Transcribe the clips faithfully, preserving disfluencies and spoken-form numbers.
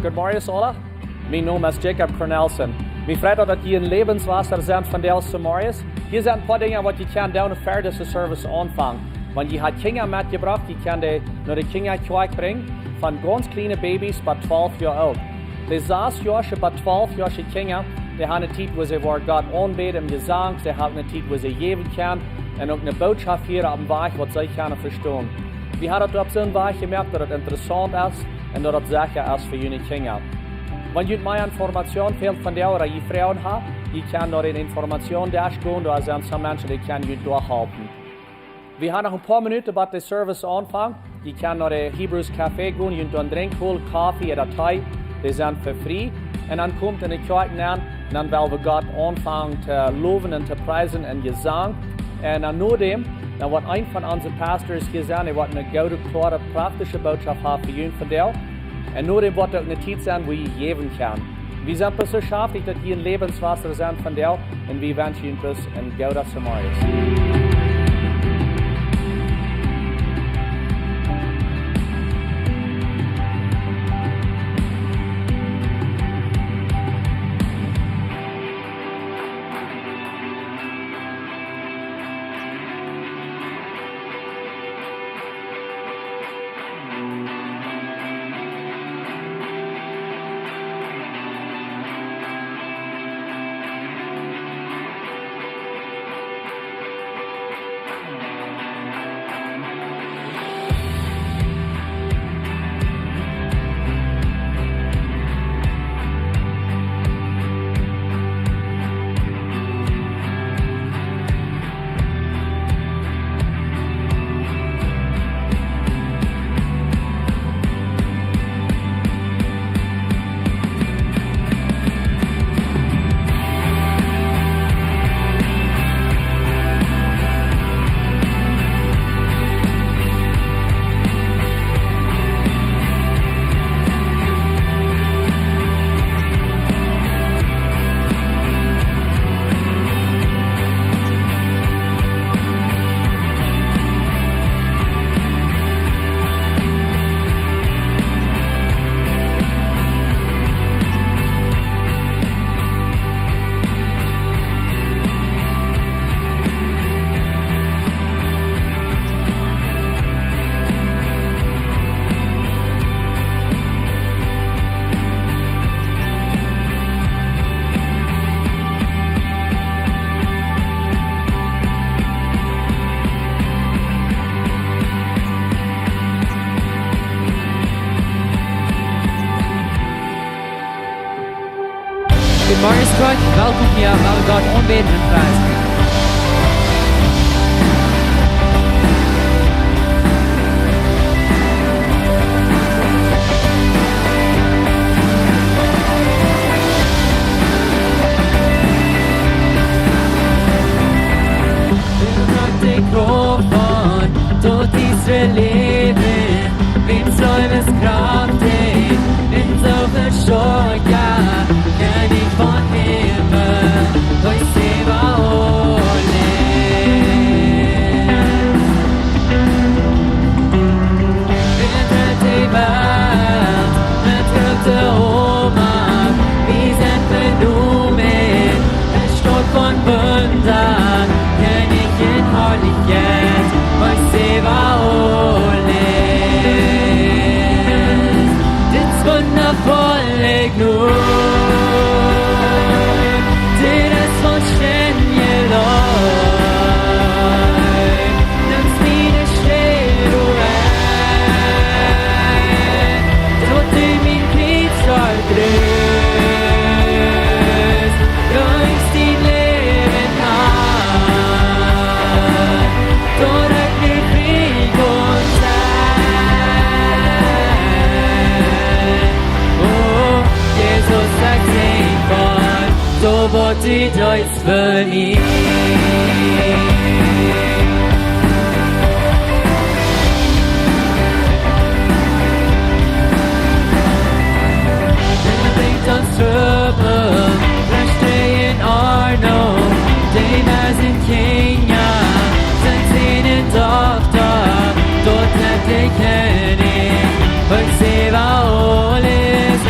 Good morning, aula. Mien Nomen es Jacob Cornelsen. Mie freit daut, daut jie en Läwenswota sent vondoag zemorjes. Hia sent een poa Dinja, waut jie kjennen doonen ver dise Service aunfangen. Wan jie ha Kjinja metjebrocht, jie kjennen dee no de Kjinjakjoakj brinjen, von gaunz kjliene Babys bat twalf Joa oolt. De sas Joasche bat twalf Joasche Kjinja, dee haben eene Tiet, wua see woaren Gott aunbäden em Jesank, see haben eene Tiet, wua see jäwen kjennen, un uk eene Bootschoft hieren opp een Wajch, waut see kjennen vestonen. Wie haben daut opp soon Wajch jemoakt, daut et interessaunt es un daut et secha es fa june Kjinja. Wan junt mea Information fält vondoag ooda jie Froagen haben, jie kjennen no dän Informationsdesk gonen, doa sent soone Menschen, dee kjennen junt doa halpen. Wie haben noch een poa Minuten, bat de Service aunfangt. Jie kjennen no de Hebrews Café gonen, junt doa een Drinkj holen, Koffe ooda Tee, dee sent fa frie. Un dan komt en de Kjoakj nenn, un dan well wie Gott aunfangen to lowen un to priesen en Jesank. Un dan no däm, dan woat een von onse Pastors hia sennen, dee woat eene goode, kloare, praktische Bootschoft haben fa junt vondoag. Un no däm woat uk eene Tiet sennen, wua jie jäwen kjennen. Wie sent bloos soo schaftich, daut jie en Läwenswota sent vondoag, un wie wenschen junt bloos een gooden Zemorjes. Good morning, Scott. Welkom hia, well wie Gott aunbäden un priesen. Hia kjemt de Krauft von, daut es Läwen, wäm sien Wuat es krafticht, un soo väl stoakja, Kjennich von Himmel, hee es äwa aules. Hinja de Welt, met groote Oma, wie sent benomen, de Staut von Wunda, Kjennich en Harlichkjeit, hee es äwa aules. Dit es wundavoll, ekj nu, dit es von Sten jeloft, dan es miene Städ, o Herr, daut du mien Kjriez derchbruchst, daut es dien Läwen, Herr, daut ekj nu frie kaun sennen. O Jesus, ekj saj, daut waut du deist fa mie. Wan wie denkjen aun Trubbel, Fleesch un Arnold, dee wia sien Kjinja, sien Sän un Dochta, daut es de Kjennich, hee es äwa aules.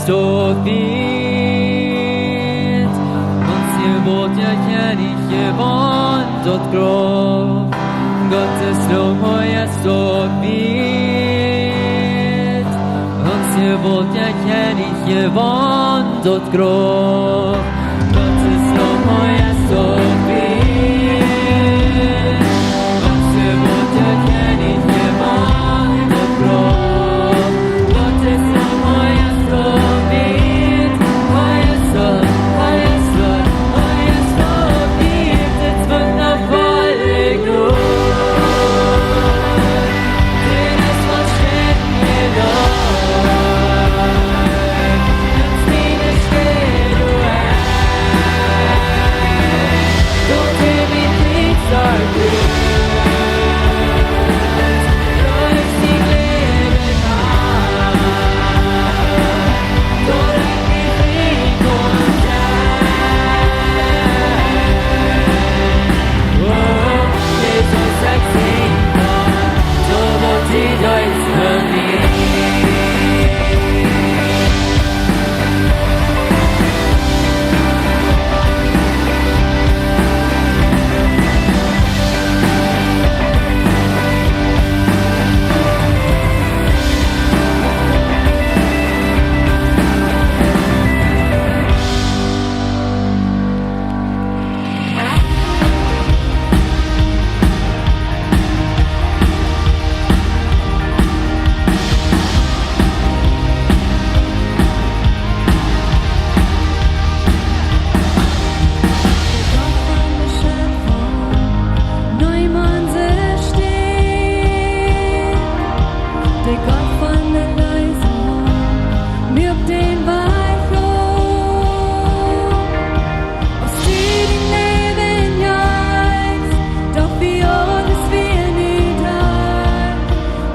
Daut wieet, ons Jebot, jo, Kjennich, jewant daut Grauf. Gottes Lob, hee es daut wieet, ons Jebot, jo, Kjennich, jewant daut Grauf. Gottes Lob, hee es daut wieet, ons Jebot, jo, Kjennich, jewant daut Grauf. De Gott von de Erleesunk, muak dän Wajch op. Aus du dien Läwen jeefst, doch wia aules wia nu doa.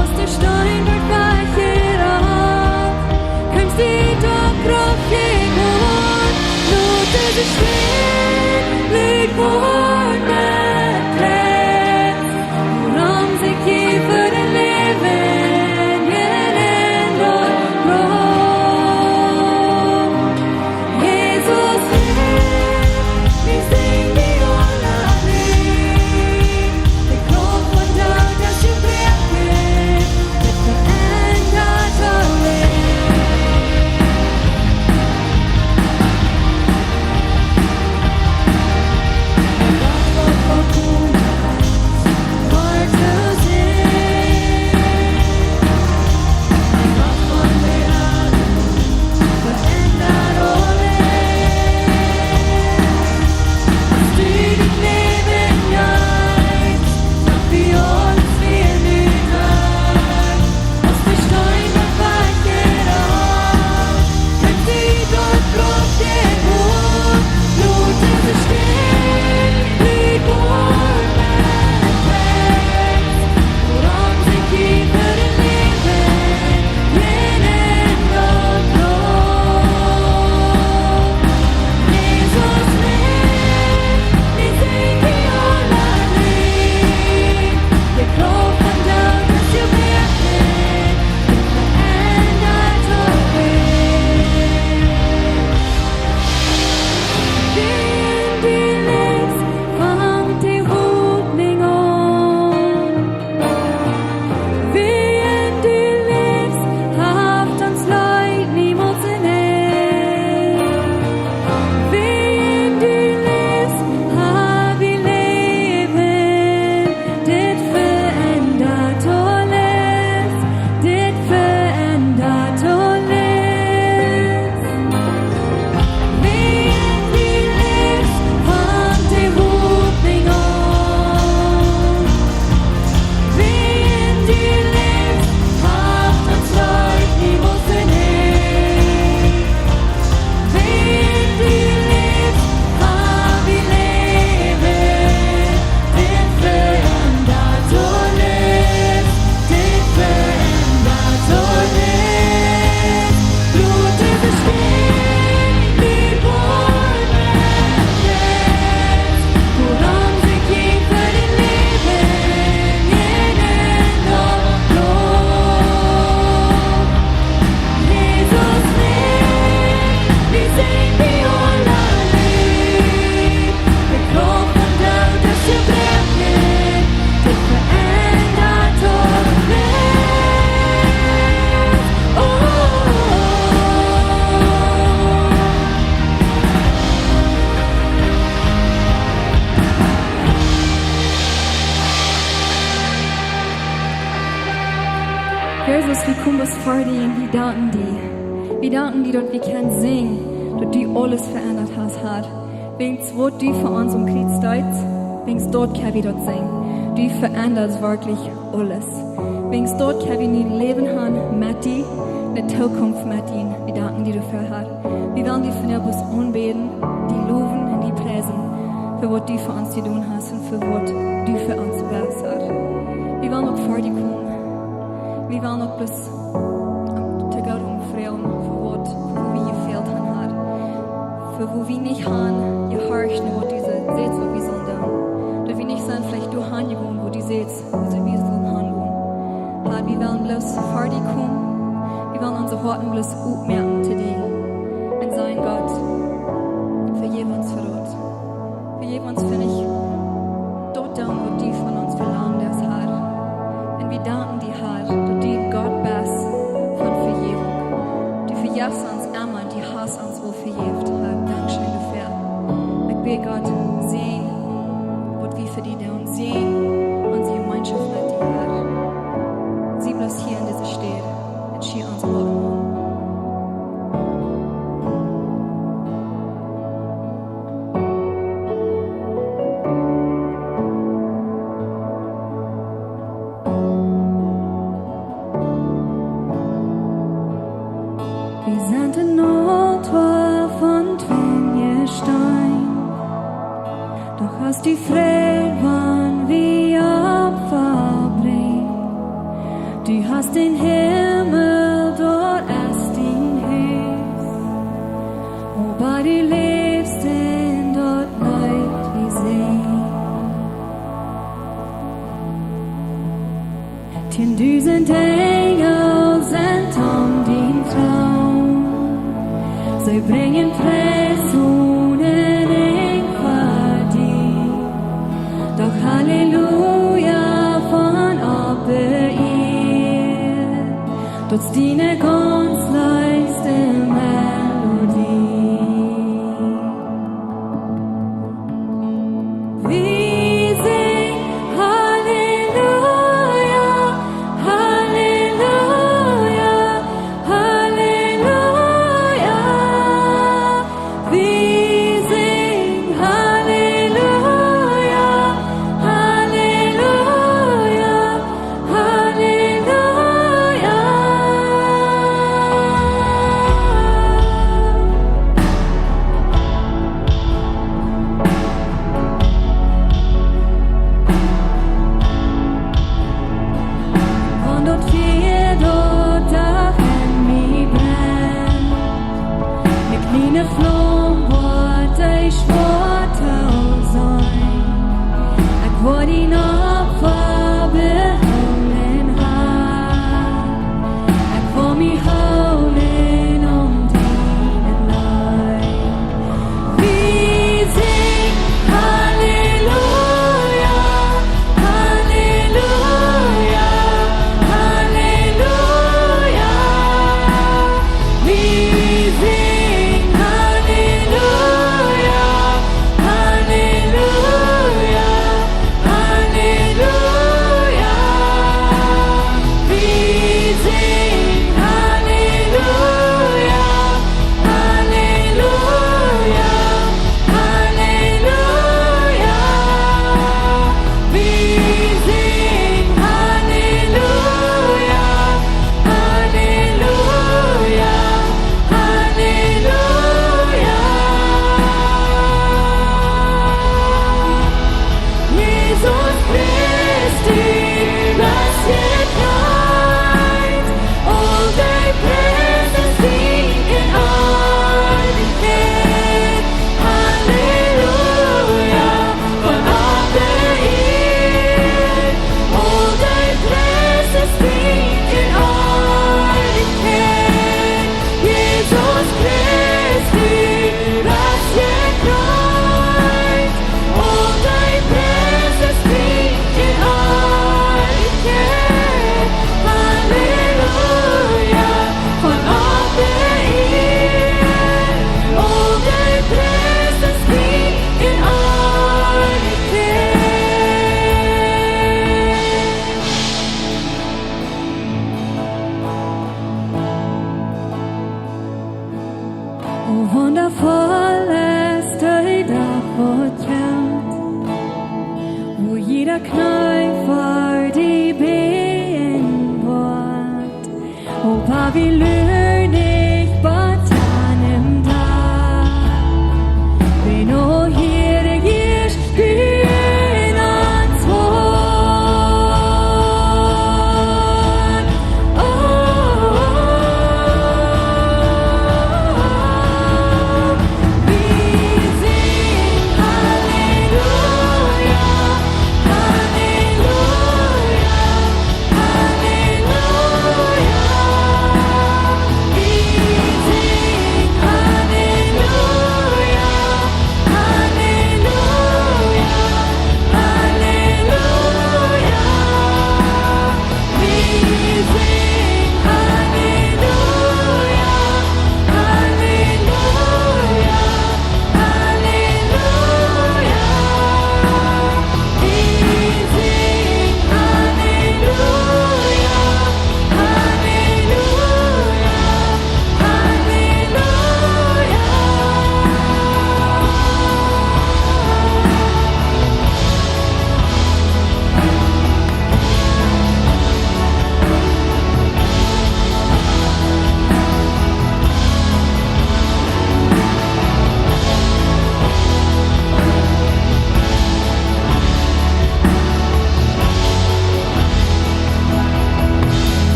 Aus de Steen wort wajchjerollt, kjeemst du doch rauf jegonen. Nu dise Steen lit woaren met Glanz. Wuarom sikj jie fa daut Läwen jeläajen doa rom? Jesus, wie sinjen die aula Lied. De Krauft von Doot es jebroaken, daut veendat aules. Du kommst vor die un wie danken die. Wie danken die, daut wie kjennen seenen, daut du aules veendat hast, Herr. Wäajen waut du fa ons aum Kjriez deetst, wäajen daut kjenn wie daut seenen. Du veendatst werkjlich aules. Wäajen daut kjenn wie nu een Läwen han met die, eene Tookunft met die. Wie danken die doafäa, Herr. Wie wellen die vondoag bloos aunbäden, die lowen un die priesen fa waut du fa ons jedonen hast un fa waut du fa ons wellst, Herr. Wie wellen uk ver die komen. Wie wellen uk bloos to Gott om froagen fa waut, fa waut wie jefält han, Herr. Fa waut wie nich han jehorcht no waut du sajchst, waut wie sellen doonen. Daut wie nich sent veleicht doa han jegonen, wua du sajchst, wua wie sellen han gonen. Herr, wie wellen bloos ver die komen. Wie wellen onse Hoaten bloos opmoaken to die. Un sajen, Gott, vejeff ons fa daut. Vejeff ons fa nich daut doonen, waut du von ons velangen deist, Herr. Un wie danken die, Herr, daut du een Gott best von Vejäwunk. Du vejefst ons emma, du hast ons aul vejäft, Herr. Dankscheen doafäa. Ekj bäd, Gott, säajen waut wie fa die doonen, säajen onse Jemeenschoft met die, Herr. Sie bloos hia en dise Städ un schia ons aul aun. Wie sent en Noot von Twinjestein, doch hast du Fräd, wan wie Opfa brinjen. Du hast dän Himmel, doa es dien Hus. Oba du läfst en daut Leet, wie sinjen. Tieendusend Enjel sent om dien Troon. See brinjen Pries onen Enj fa die. Doch Halleluja von opp de Ieed, daut es diene gaunz leefste Melodie. Wie sinjen Halleluja, Halleluja, Halleluja. Wie sinjen Halleluja, Halleluja, Halleluja. O wundafoll es de Dach, waut kjemt, wua jieda Kjnee ver die bäjen woat. O Babilon, ekj bat aun dän Dach, wan du hia ieescht bie ons woascht.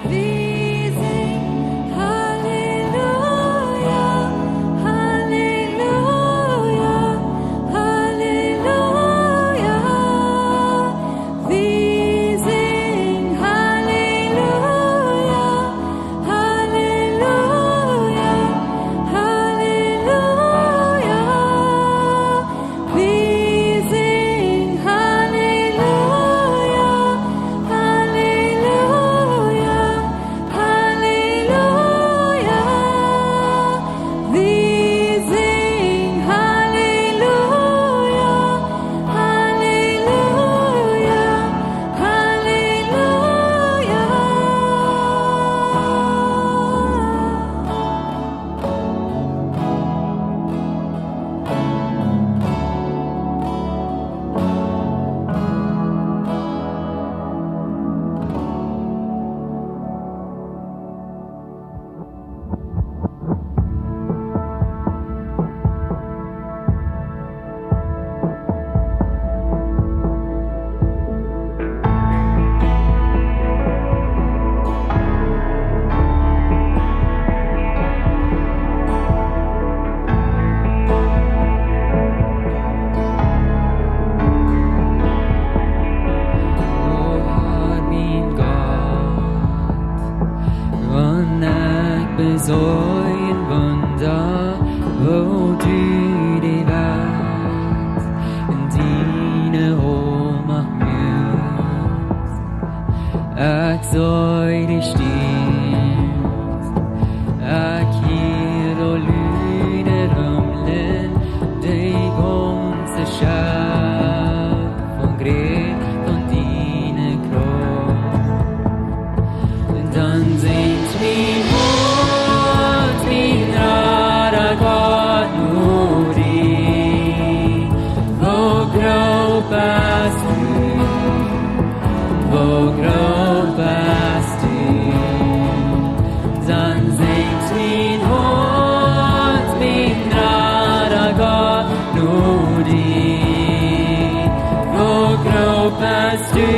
Wie singen Halleluja, Halleluja, Halleluja. Wie singen Halleluja, Halleluja, Halleluja. Wie singen Halleluja, Halleluja, Halleluja. Wie singen Halleluja, Halleluja, Halleluja. O Herr, mien Gott, wan ekj beseenen Wunda, woo du de Welt en diene Oolmacht muakst, ekj see die stiemt, ekj hia de Lüne rumlen, de gaunze Schöpfunk rät von diene Krauft. Dan sinjt mien Hoat, mien Rada Gott, no die. Woo groot best du, woo groot best du. Dan sinjt mien Hoat, mien Rada Gott, no die. Woo groot best du,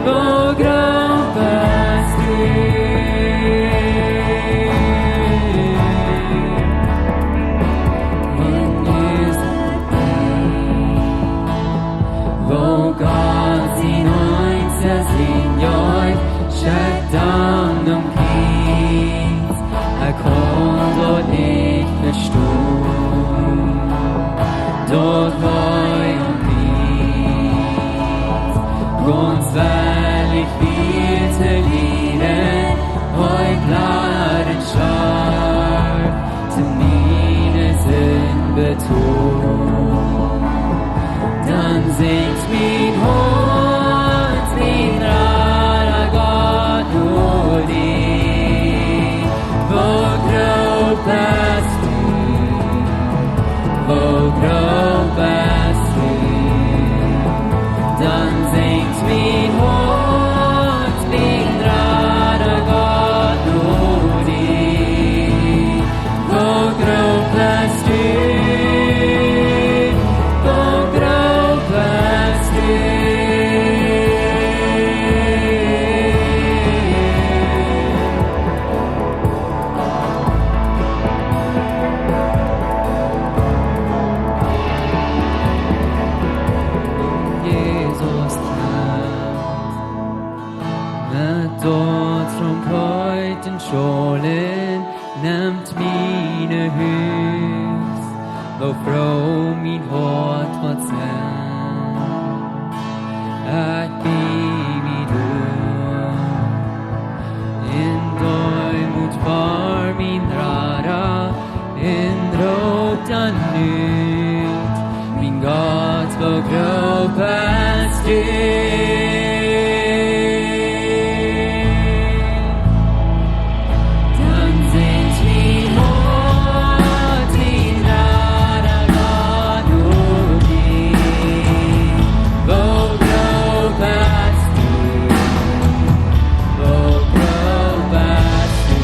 woo groot best du. Wan du sajchst, woo Gott sien eensja Sän, jo, ekj schekj dan om Kjriez, ekj kaun daut nich vestonen. Daut hee om Kjriez gaunz wellich wia to lieden, hee bleef un storf, to miene Sind betonen. Sinkt mien Hoat, mien Rada Gott, no die. Woo groot best du, woo groot best du. Dan sinkt mien Hoat, mien Rada Gott, no die. Woo groot best du, woo groot best du. Jesus, met daut Trompeten schaulen, nemt mien Hus, woo froo mien Hoat woat sennen. Ekj bieej mie doa en Deemoot ver mien Rada, en roop dan ut: Mien Gott, woo groot best du. Dan sinkt mien Hoat, mien Rada Gott, no die. Woo groot best du, woo groot best du.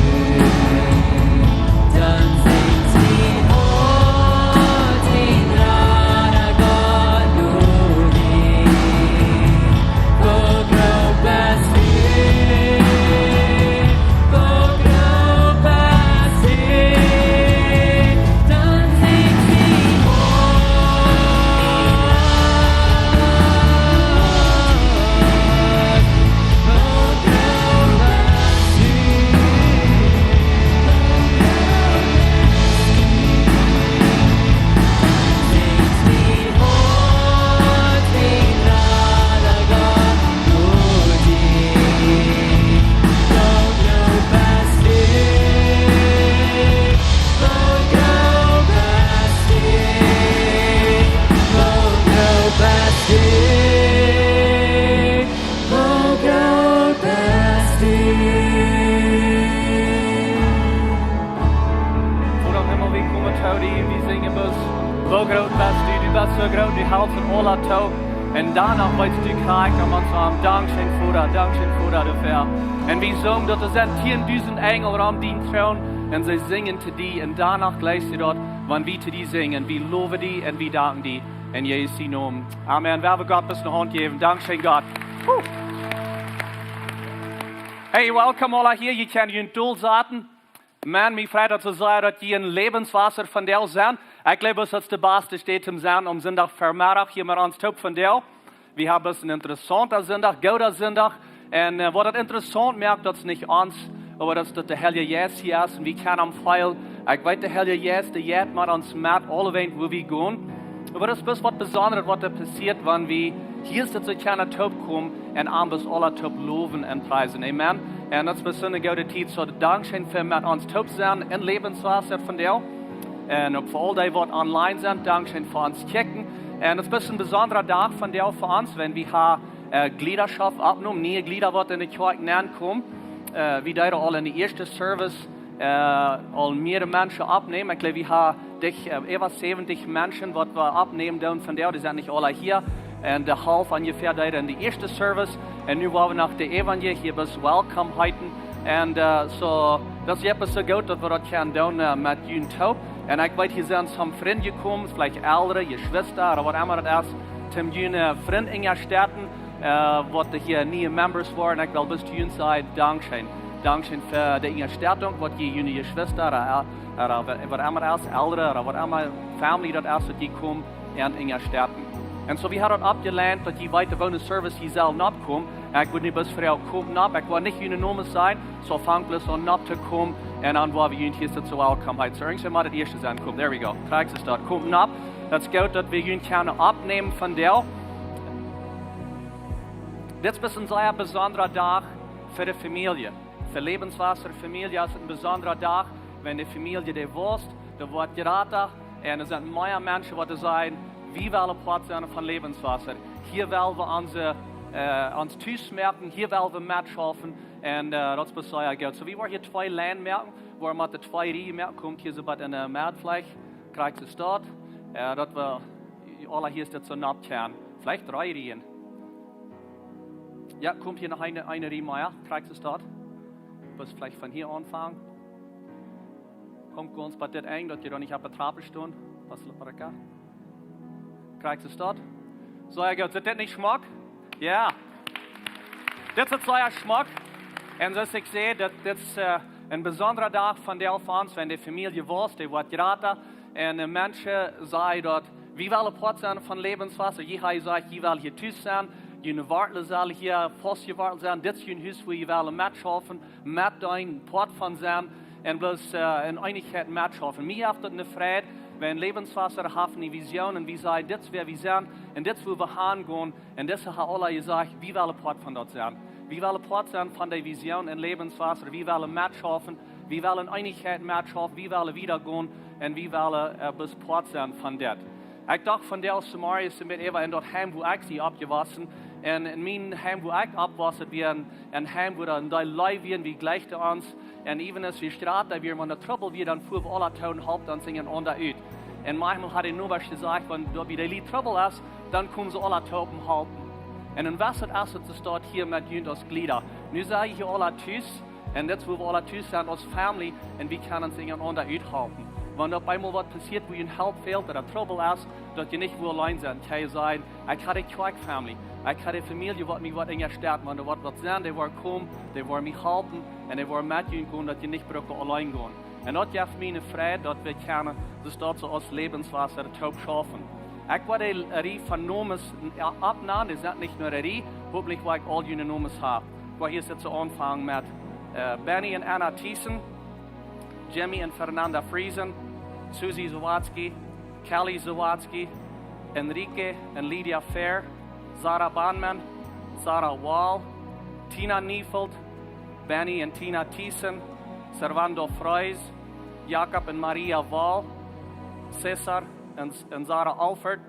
Dan sinkt mien Hoat, mien Rada Gott, no die. Woo groot best du, woo groot best du. Dan sinkt mien Hoat. Voda em Himmel, wie komen to die, wie sinjen bloos: Woo groot best du, du best soo groot, du helst en aules too. Un dan noch weetst du krakjt, dan ons sajen: Dankscheen, Voda, dankscheen, Voda, doafäa. Un wie sungen, daut doa sent tieendusent Enjel rom dienen Troon, un see sinjen to die, un dan noch jlikjst du daut, wan wie to die sinjen: Wie lowen die un wie danken die. En Jesus sien Nomen. Amen. Wie haben Gott bloos eene Haunt jäwen. Dankscheen, Gott. Woo. Hey, welcome aula hia. Jie kjennen junt dol saten. Maun, mie freit daut soo sea, daut jie en Lebenswasser vondoag sent. Ekj jleew, daut es de baste Städ toom sennen aum Sindach Vemeddach hia met ons toop vondoag. Wie haben een interessaunta Sindach, gooda Sindach. Un, äh, waut daut interessaunt moakt, daut es nich ons, oba daut es, daut de Heilje Jeist hia es un wie kjennen am feelen. Ekj weet, de Heilje Jeist, dee jeit met ons met, aulewäajen wua wie gonen. Oba daut es bloos waut Besondret, waut doa passieet, wan wie hia soo kjennen toop komen un am bloos aula toop lowen un priesen. Amen. Un daut es bloos eene goode Tiet. Soo, dankscheen fa met ons toop sennen en Lebenswasser vondoag. Un uk fa aul dee, waut online sent, dankscheen fa ons kjikjen. Un daut es bloos een besondra Dach vondoag fa ons, wan wie ha, äh, Jliedaschoft oppnämen, niee Jlieda, waut en de Kjoakj nenkomen. Äh, wie deeden aul en de ieeschte Service, äh, aul mearere Menschen oppnämen. Ekj jleew, wie haben dicht, äh, äwa säwentich Menschen, waut wie oppnämen doonen vondoag. Dee sent nich aula hia. Un de Halft onjefäa deeden en de ieeschte Service. Un nu woa wie noch de Evangelie hia bloos welcome heeten. Un, äh, soo, daut es jepes soo goot, daut wie daut kjennen doonen, äh, met junt toop. Un ekj weet, hia sent some Frind jekomen, veleicht Elren, Jeschwista, ooda waut emma daut es, toom june Frind unjastetten, äh, waut hia niee Members woaren. Ekj well bloos to junt sajen: Dankscheen. Dankscheen fa de Unjastettunk, waut jie june Jeschwista, ooda, ooda waut emma daut es, Elren, ooda waut emma Family daut es, daut jie komen un unjastetten. Un soo, wie haben daut oppjeleent, daut jie weeten, woo een Service jie sellen oppkomen. Ekj wudd nu bloos froagen: Komt opp. Ekj woa nich june Nomen sajen, soo fangt bloos aun opptokomen. Un dan woa wie junt hia soo welcome heeten. Soo, irjentwäa mott daut ieeschte sennen. Komt, there we go. Krakjt es daut. Komt opp. Daut es goot, daut wie junt kjennen oppnämen vondoag. Dit es een sea besondra Dach fa de Famielje. Fa Lebenswasser Famielje es et een besondra Dach, wan de Famielje dee wauss, dee woat jrata, un doa sent mea Menschen, waut doa sent, Wie wellen Poat sennen von Lebenswasser. Hia wellen wie onse, äh, ons Tus moaken, hia wellen wie metschaufen. Un äh, daut es sea goot. So, wie woaren hia twee Lienen moaken, woaren wie de twee Riejen moaken, komt hia soo waut enne Medd veleicht, krakjt soo staut. Äh, daut wie aula hia soo nopp kjennen. Veleicht dree Riejen. Jo, komt hia noch eene, eene Rieej mea, krakjt soo staut. Bloos veleicht von hia aunfangen. Komt gaunz bie dit Enj, daut jie doa nich oppe Trapp stonen. Waut es daut, Rebecca? Krakjt soo staut. Soo, jo, goot. Sitt dit nich schmock? Jo. Dit es sea schmock. Un soo aus ekj säd, daut, dit es äh, een besondra Dach vondoag fa ons, wan de Famielje wausst, dee woat jrata. Un äh, Menschen sajen daut, wie wellen Poat sennen von Lebenswasser. Jie haben jesajcht, jie wellen hia Tus sennen. June Wartlen sellen hia faust jewartelt sennen. Dit es jun Hus, wua jie wellen metschaufen, metdeenen, Poat von sennen. Un bloos äh, en Eenichkjeit metschaufen. Mie jeft daut eene Freid, wan Lebenswasser haft eene Vision un wie sajen, dit es wäa wie sent un dit es wua wie hangonen. Un dise haben aula jesajcht, wie wellen Poat von daut sennen. Wie wellen Poat sennen von de Vision en Lebenswasser. Wie wellen metschaufen. Wie wellen en Eenichkjeit metschaufen. Wie wellen wieda gonen. Un wie wellen äh, bloos Poat sennen von dit. Ekj docht vondoag zemorjes met äwa en daut Heim, wua ekj sie oppjewossen. Un en mien Heim, wua ekj oppwoss, daut wia een, een Heim, wua een Deel Leew wieren, wie jlikjten ons. Un even aus wie jrata wieren, wan doa Trubbel wia, dan fuaren wie aula toop un halpen ons unjarenaunda ut. Un maunchmol haud de Nobasch jesajcht, wan doa bie de Lied Trubbel es, dan komen see aula toop un halpen. Un dan wia daut, aus et soo staut hia met junt aus Jlieda. Nu sent jie hia aula Tus. Un dit es wua wie aula Tus sent aus Famielje. Un wie kjennen ons unjarenaunda uthalpen. Wan doa opp eemol waut passieet, wua jie Help fält, ooda Trubbel es, daut jie nich wua auleen sent. Kjenn jie sajen, ekj hab de Kjoakj-Famielje. Ekj hab de Famielje, waut mie woat unjasteten. Wan doa woat waut sennen, dee woaren komen, dee woaren mie halpen. Un dee woaren met junt gonen, daut jie nich brucken auleen gonen. Un daut jeft mie eene Freid, daut wie kjennen, soo staut soo aus Lebenswasser toop schaufen. Ekj woa de Rieej von Nomes oppnanen, dee sent nich no de Rieej, hopentlich woa ekj aul june Nomes haben. Ekj woa hia soo aunfangen met äh, Benny un Anna Thiessen, Jimmy un Fernanda Friesen, Susie Sawatzky, Kelly Sawatzky, Enrique un Lydia Fair, Sarah Banman, Sarah Wall, Tina Neufeld, Benny un Tina Thiessen, Servando Freus, Jakob un Maria Wall, Cesar un, un Sarah Alford,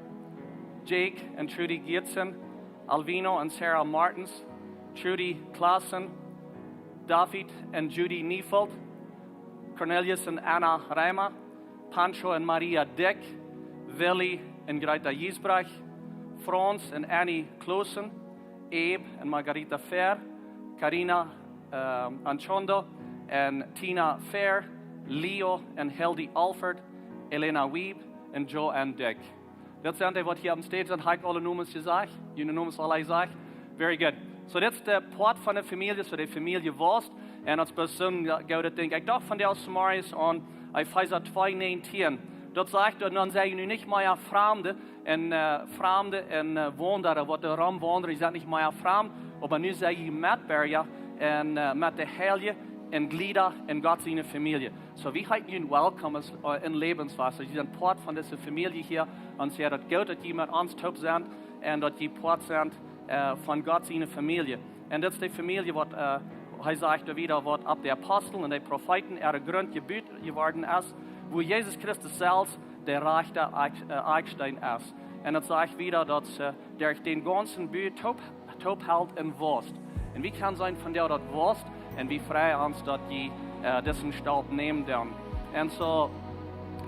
Jake un Trudy Gietzen, Alvino un Sarah Martens, Trudy Klassen, David un Judy Neufeld, Cornelius un Anna Reimer, Pancho un Maria Dyck, Willy un Greta Giesbrecht, Franz un Annie Clausen, Abe un Margarita Fair, Karina äh, Anchondo un Tina Fair, Leo un Hildy Alford, Elena Wiebe un Joanne Dyck. Dit sent dee, waut hia opp de stage sent. Hab ekj aule Nomes jesajcht? June Nomes aula jesajcht? Very good. So, dit es de Poat von de Famielje, soo de Famielje wausst. Un daut es besonda, jo, goot, ekj denkj. Ekj docht vondoag zemorjes aun Efeesa twee näajentieen. Daut sajcht, daut dan sent jie nu nich mea Framde un äh, Framde un äh, Waundra, waut doa romwaundren, jie sent nich mea Framd, oba nu sent jie Metberja un äh, met de Heilje un Jlieda en Gott siene Famielje. So, wie heeten junt welkom aus, äh, en Lebenswasser. Jie sent Poat von dise Famielje hia. Un see haben daut goot, daut jie met ons toop sent un daut jie Poat sent äh, von Gott siene Famielje. Un dit es de Famielje, waut äh, hee sajcht doa wieda, waut opp de Apostel un de Profeeten äare Grunt jebut jeworden es, wua Jesus Christus selfst de rajchta Akj-, äh, Akjsteen es. Un daut sajcht wieda, daut see derch dän gaunzen Boo toop, toop helt un wausst. Un wie kjennen seenen vondoag, daut wausst. Un wie freien ons, daut jie äh, disen Staup nämen doonen. Un soo,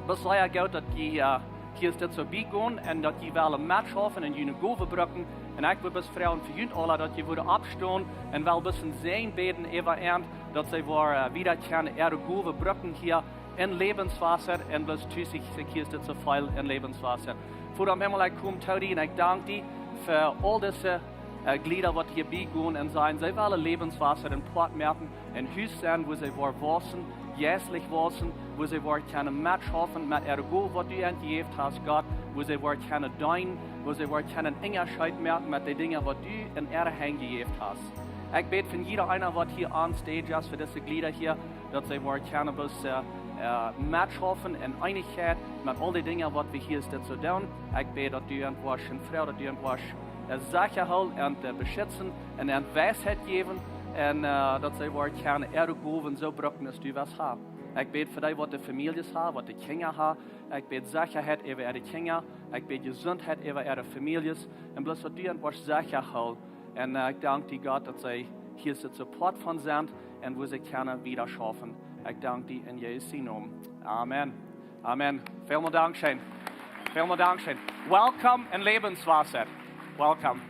daut es sea goot, daut jie äh, hia es dit soo biegonen un daut jie wellen metschaufen un june Gowen brucken. Un ekj wudd bloos froagen fa junt aula, daut jie wudden oppstonen un well bloos een Säajen bäden äwa an, daut see woaren äh, wieda kjennen äare Gowen brucken hia en Lebenswasser un bloos tus sikj, sikj hia es dit soo väl en Lebenswasser. Voda em Himmel, ekj kom to die un ekj dank die fa aul dise äh, Jlieda, waut hia biegonen un sajen, see wellen Lebenswasser een Poat moaken, een Hus sennen, wua see woaren waussen, jeistlich waussen, wua see woaren kjennen metschaufen met äare Gow, waut du an jejäft hast, Gott, wua see woaren kjennen deenen, wua see woaren kjennen Unjascheet moaken met de Dinja, waut du en äare Henj jejäft hast. Ekj bäd fa jieda eena, waut hia on stage es, fa dise Jlieda hia, daut see woaren kjennen bloos äh, äh, metschaufen en Eenichkjeit met aul de Dinja, waut wie hia dit soo doonen. Ekj bäd, daut du an woascht en Fru, daut du an woascht äh, secha hoolen un äh, beschitzen un an Weisheit jäwen un äh, daut see woaren kjennen äare Gowen soo brucken, aus du west haben. Ekj bäd fa dee, waut de Famieljes haben, waut de Kjinja haben. Ekj bäd Sechaheit äwa äare Kjinja. Ekj bäd Jesuntheit äwa äare Famieljes. Un bloos daut du an woascht secha hoolen. Un ekj dank die, Gott, daut see hia soo Support von sent un woo see kjennen wieda schaufen. Ekj dank die en Jesus sien Nomen. Amen. Amen. Välmol Dankscheen. Välmol Dankscheen. Welcome en Lebenswasser. Welcome.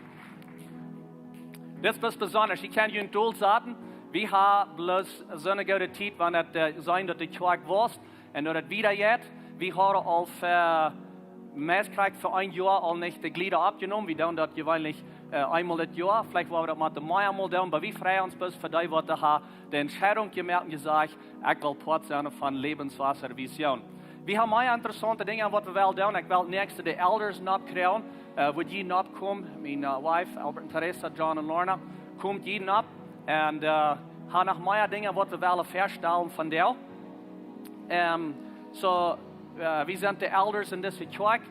Dit es besondasch. Ekj kaun junt dol saten, wie haben bloos soone goode Tiet, wan et sennen, daut de Kjoakj wauss un daut et wieda jeit. Wie haben aul fa meist krakjt fa een Joa aul nich de Jlieda oppjenomen. Wie doonen daut jeweenlich eemol daut Joa. Veleicht woa wie daut met de mea mol doonen, oba wie freien ons bloos fa dee, waut haben de Entscheidunk jemoakt un jesajcht: Ekj well Poat sennen von Lebenswasser Vision. Wie haben mea interessaunte Dinja, waut wie wellen doonen. Ekj well näakjste de Elders nopp kjrieen, woa jie nopp komen. Miene wife, Albert un Teresa, John un Lorna, komt jie nopp. Un haben noch mea Dinja, waut wie wellen faststalen von dee. Soo, wie sent de Elders en dise Kjoakj.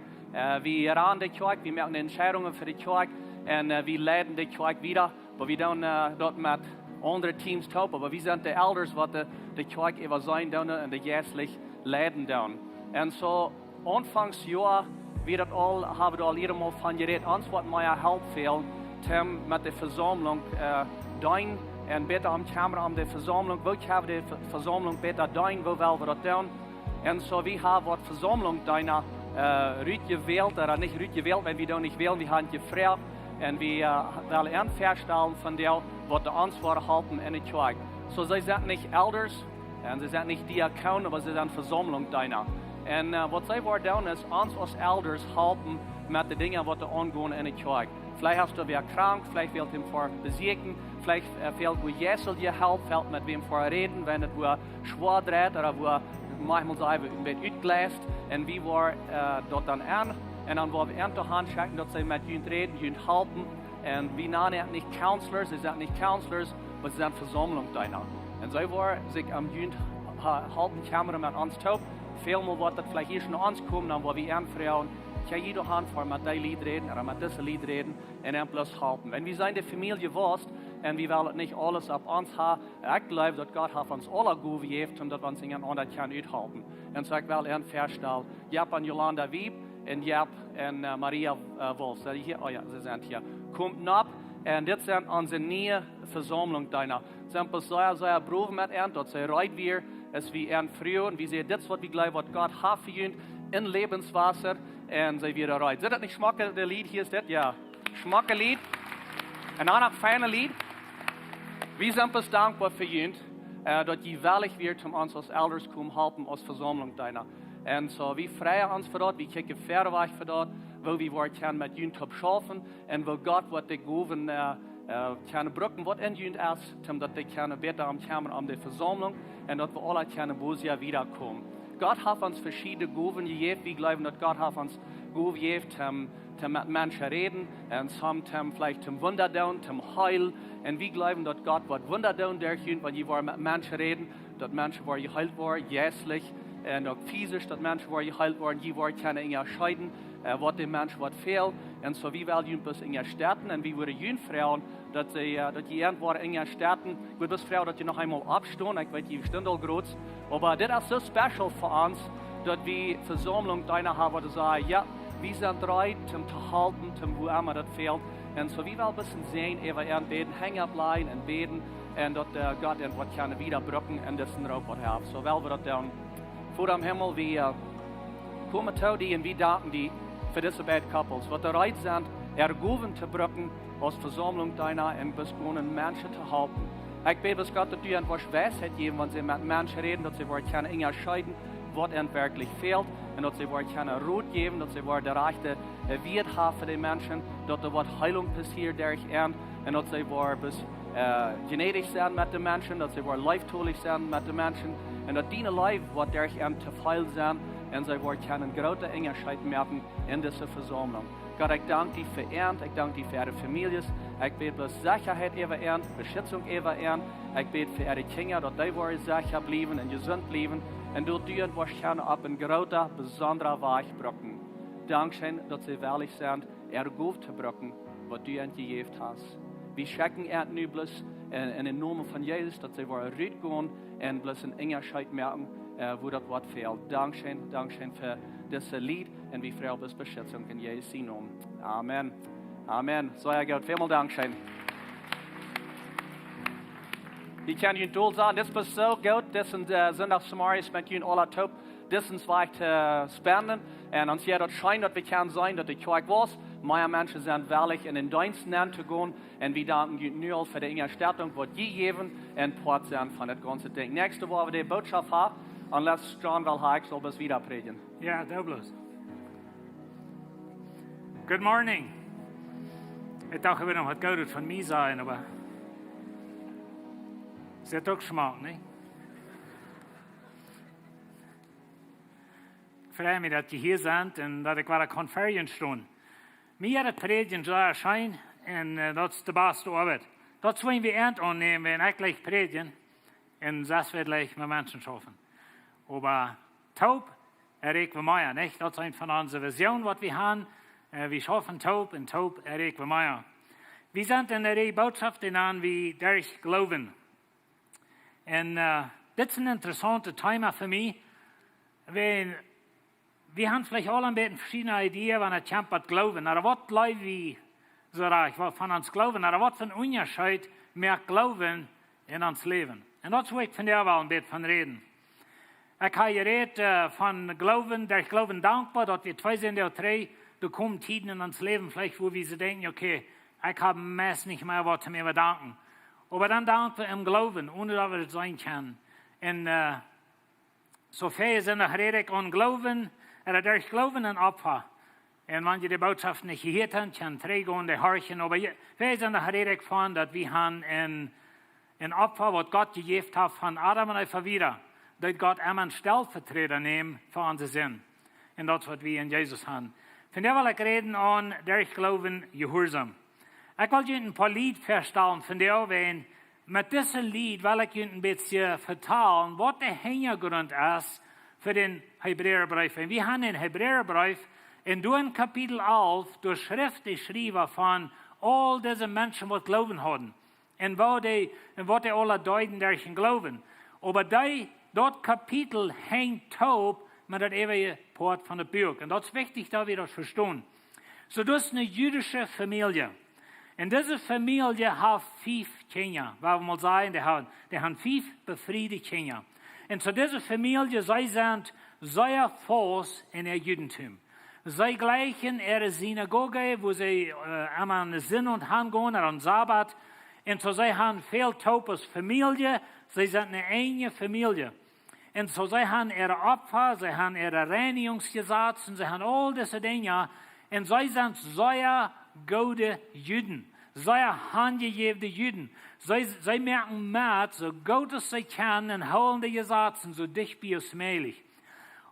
Wie raden de Kjoakj, wie moaken de Entscheidungen fa de Kjoakj. Un wie leiden de Kjoakj wieda. Oba wie doonen daut met aundre Teams toop. Oba wie sent de Elders, waut de Kjoakj äwaseenen doonen un de jeistlich leiden doonen. Un soo aunfangs Joa, wie daut aul, haben wie aul eenjemol von jerät, ons woat mea Help fälen, toom met de Vesaumlunk deenen un bäta om kjemren om de Vesaumlunk. Woo kjenn wie de Vesaumlunk bäta deenen? Woo well wie daut doonen? Un soo wie haben waut Vesaumlunkdeena rutjewält, ooda nich rutjewält, wan wie doonen nich wälen, wie haben jefroacht. Un wie wellen an faststalen von dee, waut de ons woaren halpen en de Kjoakj. Soo see sent nich Elders un see sent nich Diakonen, oba see sent Vesaumlunkdeena. Un waut see woaren doonen es ons aus Elders halpen met de Dinja, waut doa aungonen en de Kjoakj. Veleicht es doa wäa krank, veleicht fält am fa besieekjen, veleicht fält wua jeistlich Help, fält met wäm fa räden, wan et wua schwoa dreit ooda wua maunchmol sent wie een bät utjeleest. Un wie woaren daut dan aun, un dan woa wie an to Haunt schekjen, daut see met junt räden, junt halpen. Un wie nanen et nich Counselors, see sent nich Counselors, oba see sent Vesaumlunkdeena. Un see woaren sikj om junt halpen kjemren met ons toop. Välmol woat daut veleicht ieescht no ons komen, dan woa wie an froagen: Kjenn jie doa han fa met dee Lied räden ooda met dise Lied räden? Un an bloos halpen. Wan wie seenen de Famielje jewast, un wie wellen nich aules opp ons haben. Ekj jleew, daut Gott haft ons aula Gowen jejäft, om daut wie ons unjarenaunda kjennen uthalpen. Un soo ekj well an faststalen: Jep un Jolanda Wieb un Jep un Maria Wolf. Sent jie hia? Oh jo, see sent hia. Komt nopp. Un dit sent onse niee Vesaumlunkdeena. Sent bloos sea, sea broof met an, daut see reed wieren, aus wie an fruagen. Wie säden: Dit es, waut wie jleewen, waut Gott haft fa junt en Lebenswasser. Un see wieren reed. Sent daut nich schmocke Lied? Hia es dit, jo. Schmocke Lied. Un dan noch feine Lied. Wie sent bloos dankboa fa junt, daut jie wellich wieren, om ons aus Elders komen halpen, aus Vesaumlunkdeena. Un soo wie freien ons fa daut, wie kjikjen wieda fa daut, woo wie woaren kjennen met junt toop schaufen un woo Gott woat de Gowen kjennen brucken, waut en junt es, om daut dee kjennen bäta om kjemren om de Vesaumlunk un daut wie aula kjennen bosja wiedakomen. Gott haft ons veschiedne Gowen jejäft. Wie jleewen, daut Gott haft ons Gowen jejäft, toom met Menschen räden un soms toom veleicht toom Wunda doonen, toom heelen. Un wie jleewen, daut Gott woat Wunda doonen derch junt, wan jie woaren met Menschen räden, daut Menschen woaren jeheelt woaren, jeistlich un uk fisisch, daut Menschen woaren jeheelt woaren. Jie woaren kjennen unjascheeden, waut däm Mensch waut fält. Un soo wie wellen junt bloos unjastetten un wie wudden junt froagen, daut jie an woaren unjastetten. Ekj wudd bloos froagen, daut jie noch eemol oppstonen. Ekj weet, jie stonen aul groot. Oba dit es soo special fa ons, daut wie Vesaumlunkdeena haben, waut sajen: Jo, wie sent reed, toom to halpen, toom wua emma daut fält. Un soo wie wellen bloos seenen, äwa an bäden, Henj opplajen un bäden. Un daut Gott an woat kjennen wieda brucken en disen Roop, waut hee haft. Soo well wie daut doonen. Voda em Himmel, wie komen to die un wie danken die fa dise beid couples, waut reed sent, äare Gowen to brucken aus Vesaumlunkdeena un bloos gonen Menschen to halpen. Ekj bäd bloos, Gott, daut du an woascht Weisheit jäwen, wan see met Menschen räden, daut see woaren kjennen unjascheeden, waut an werkjlich fält. Un daut see woaren kjennen Rot jäwen, daut see woaren de rajchte Wieed haben fa de Menschen, daut doa woat Heelunk passieren derch an. Un daut see woaren bloos jnädich sennen met de Menschen, daut see woaren leeftolich sennen met de Menschen. Un daut diene Leew woat derch an to feel sennen. Un see woaren kjennen grooten Unjascheet moaken en dise Vesaumlunk. Gott, ekj dank die fa an, ekj dank die fa äare Famieljes. Ekj bäd bloos Sechaheit äwa an, Beschitzunk äwa an. Ekj bäd fa äare Kjinja, daut dee woaren secha bliewen un jesunt bliewen. Un daut du an woascht kjennen opp een groota, besondra Wajch brucken. Dankscheen, daut see wellich sent, äare Gow to brucken, waut du an jejäft hast. Wie schekjen an nu bloos en, en dän Nomen von Jesus, daut see woaren rutgonen un bloos een Unjascheet moaken äh, wua daut Wuat fält. Dankscheen, dankscheen fa dise Lied un wie froagen om Beschitzunk en Jesus sienen Nomen. Amen. Amen. Sea goot, välmol dankscheen. Wie kjennen junt dol sajen, dit es soo goot, dit es een, äh, Sindach zemorjes met junt aula toop, dit es waut to spenden. Un ons hia daut scheen, daut wie kjennen seenen, daut de Kjoakj wauss, mea Menschen sent wellich en dän Deenst nenn to gonen. Un wie danken junt nu aul fa de Unjastettunk, waut jie jäwen un Poat sent von daut gaunze Dinkj. Näakjste Woche woa wie de Bootschoft haben, unless John well, ha ekj saul bloos wieda prädjen. Jo, doo bloos. Good morning. Ekj docht, ekj wudd noch waut Goodet von mie sajen, oba sitt uk schmock, nä? Frei mie, daut jie hia sent un daut ekj wada kaun ver junt stonen. Mie jeit daut Prädjen sea scheen un, äh, daut es de baste Oabeit. Daut es, wan wie Ent aunnämen, wan ekj jlikj prädjen un sest wie jlikj met Menschen schaufen. Oba toop erreichen wie mea, nich? Daut es eene von onse Visionen, waut wie haben. Äh, wie schaufen toop un toop erreichen wie mea. Wie sent en de Rieej Bootschoft, dee nanen wie Derch Gloowen. Un, äh, dit es een interessauntet Thema fa mie. Wie, wie haben veleicht aula een bät veschiedne Ideen, wan et kjemt bie Gloowen. Oba waut jleew wie soo rajcht, waut von ons Gloowen, oba waut fa een Unjascheet moakt Gloowen en ons Läwen? Un daut wull ekj vondoag wel een bät von räden. Ekj hab jerät, äh, von Gloowen, derch Gloowen dankboa, daut wie twee sent, dee dree, doa komen Tieden en ons Läwen veleicht, wua wie soo denkjen, okay, ekj hab meist nich mea waut om to bedanken. Oba dan dank wie em Gloowen, onen daut wie daut seenen kjennen. Un, äh, soo väl sent noch räd ekj aun Gloowen, äh, derch Gloowen un Opfa. Un wan jie de Bootschoft nich jehieet haben, kjennen jie trigj gonen, dee horchen. Oba je-, väl sent noch räd ekj von, daut wie haben een, een Opfa, waut Gott jejäft haft von Adam un Eva wieda, daut Gott emma een Stellvertreter neem fa onse Sind. Un daut es, waut wie en Jesus haben. Vondoag well ekj räden aun derch Gloowen jehuarsom. Ekj well junt een poa Lied väastalen vondoag, wan met dise Lied well ekj junt een bät vetalen, waut de Hinjagrunt es fa dän Hebräabreef. Un wie haben dän Hebräabreef, un doa en Kapitel alf, doa schrift de Schriewa von aul dise Menschen, waut Gloowen hauden. Un waut dee, un waut dee aula deeden derch dän Gloowen. Oba dee, daut Kapitel henjt toop met daut äwaje Poat von daut Buak. Un daut es wichtich, daut wie daut vestonen. Soo, daut es eene jüdische Famielje. Un dise Famielje haft fief Kjinja. Wie wellen mol sajen, dee haben, dee haben fief befriede Kjinja. Un soo dise Famielje, see sent sea faust en äa Judentum. See jlikjen äare Sinagoge, wua see, äh, emma aun de Sindach aun gonen, aun Sabbat. Un soo see haben väl toop aus Famielje, see sent eene enje Famielje. Un soo see haben äare Opfa, see haben äare Reinigungsjesazen, see haben aul dise Dinja. Un see sent sea goode Juden, sea hanjejäwne Juden. See, see moaken met, soo goot aus see kjennen, un hoolen de Jesazen soo dicht bie aus mäajlich.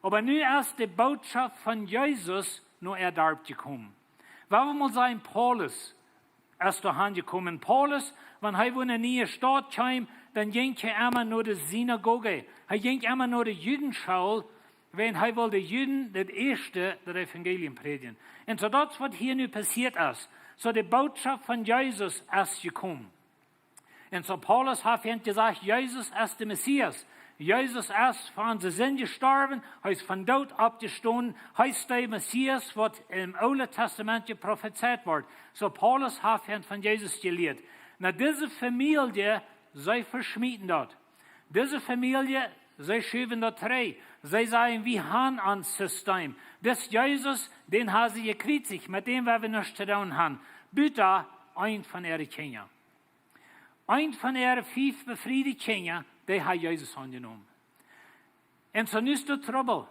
Oba nu es de Bootschoft von Jesus no äa Darp jekomen. Wie wellen mol sajen, Paulus es doa han jekomen. Paulus, wan hee wua en eene niee Staut kjeem, dan jinkj hee emma no de Sinagoge. Hee jinkj emma no de Judenschool, wan hee wull de Juden daut ieeschte daut Evangelium prädjen. Un soo daut es, waut hia nu passieet es. Soo de Bootschoft von Jesus es jekomen. Un soo Paulus haft an jesajcht, Jesus es de Messias. Jesus es fa onse Sind jestorwen, hee es vom Doot oppjestonen, hee es de Messias, waut em Oolen Tastament jeprofezeit wort. Soo Paulus haft an von Jesus jelieet. Nu, dise Famielje, see veschmieten daut. Dise Famielje, see schuwen daut trigj. See sajen, wie haben een System. Dis Jesus, dän haben see jekjriezicht, met däm woa wie nuscht to doonen haben. Buta een von äare Kjinja. Een von äare fief befriede Kjinja, dee haft Jesus aunjenomen. Un soo nu es doa Trubbel.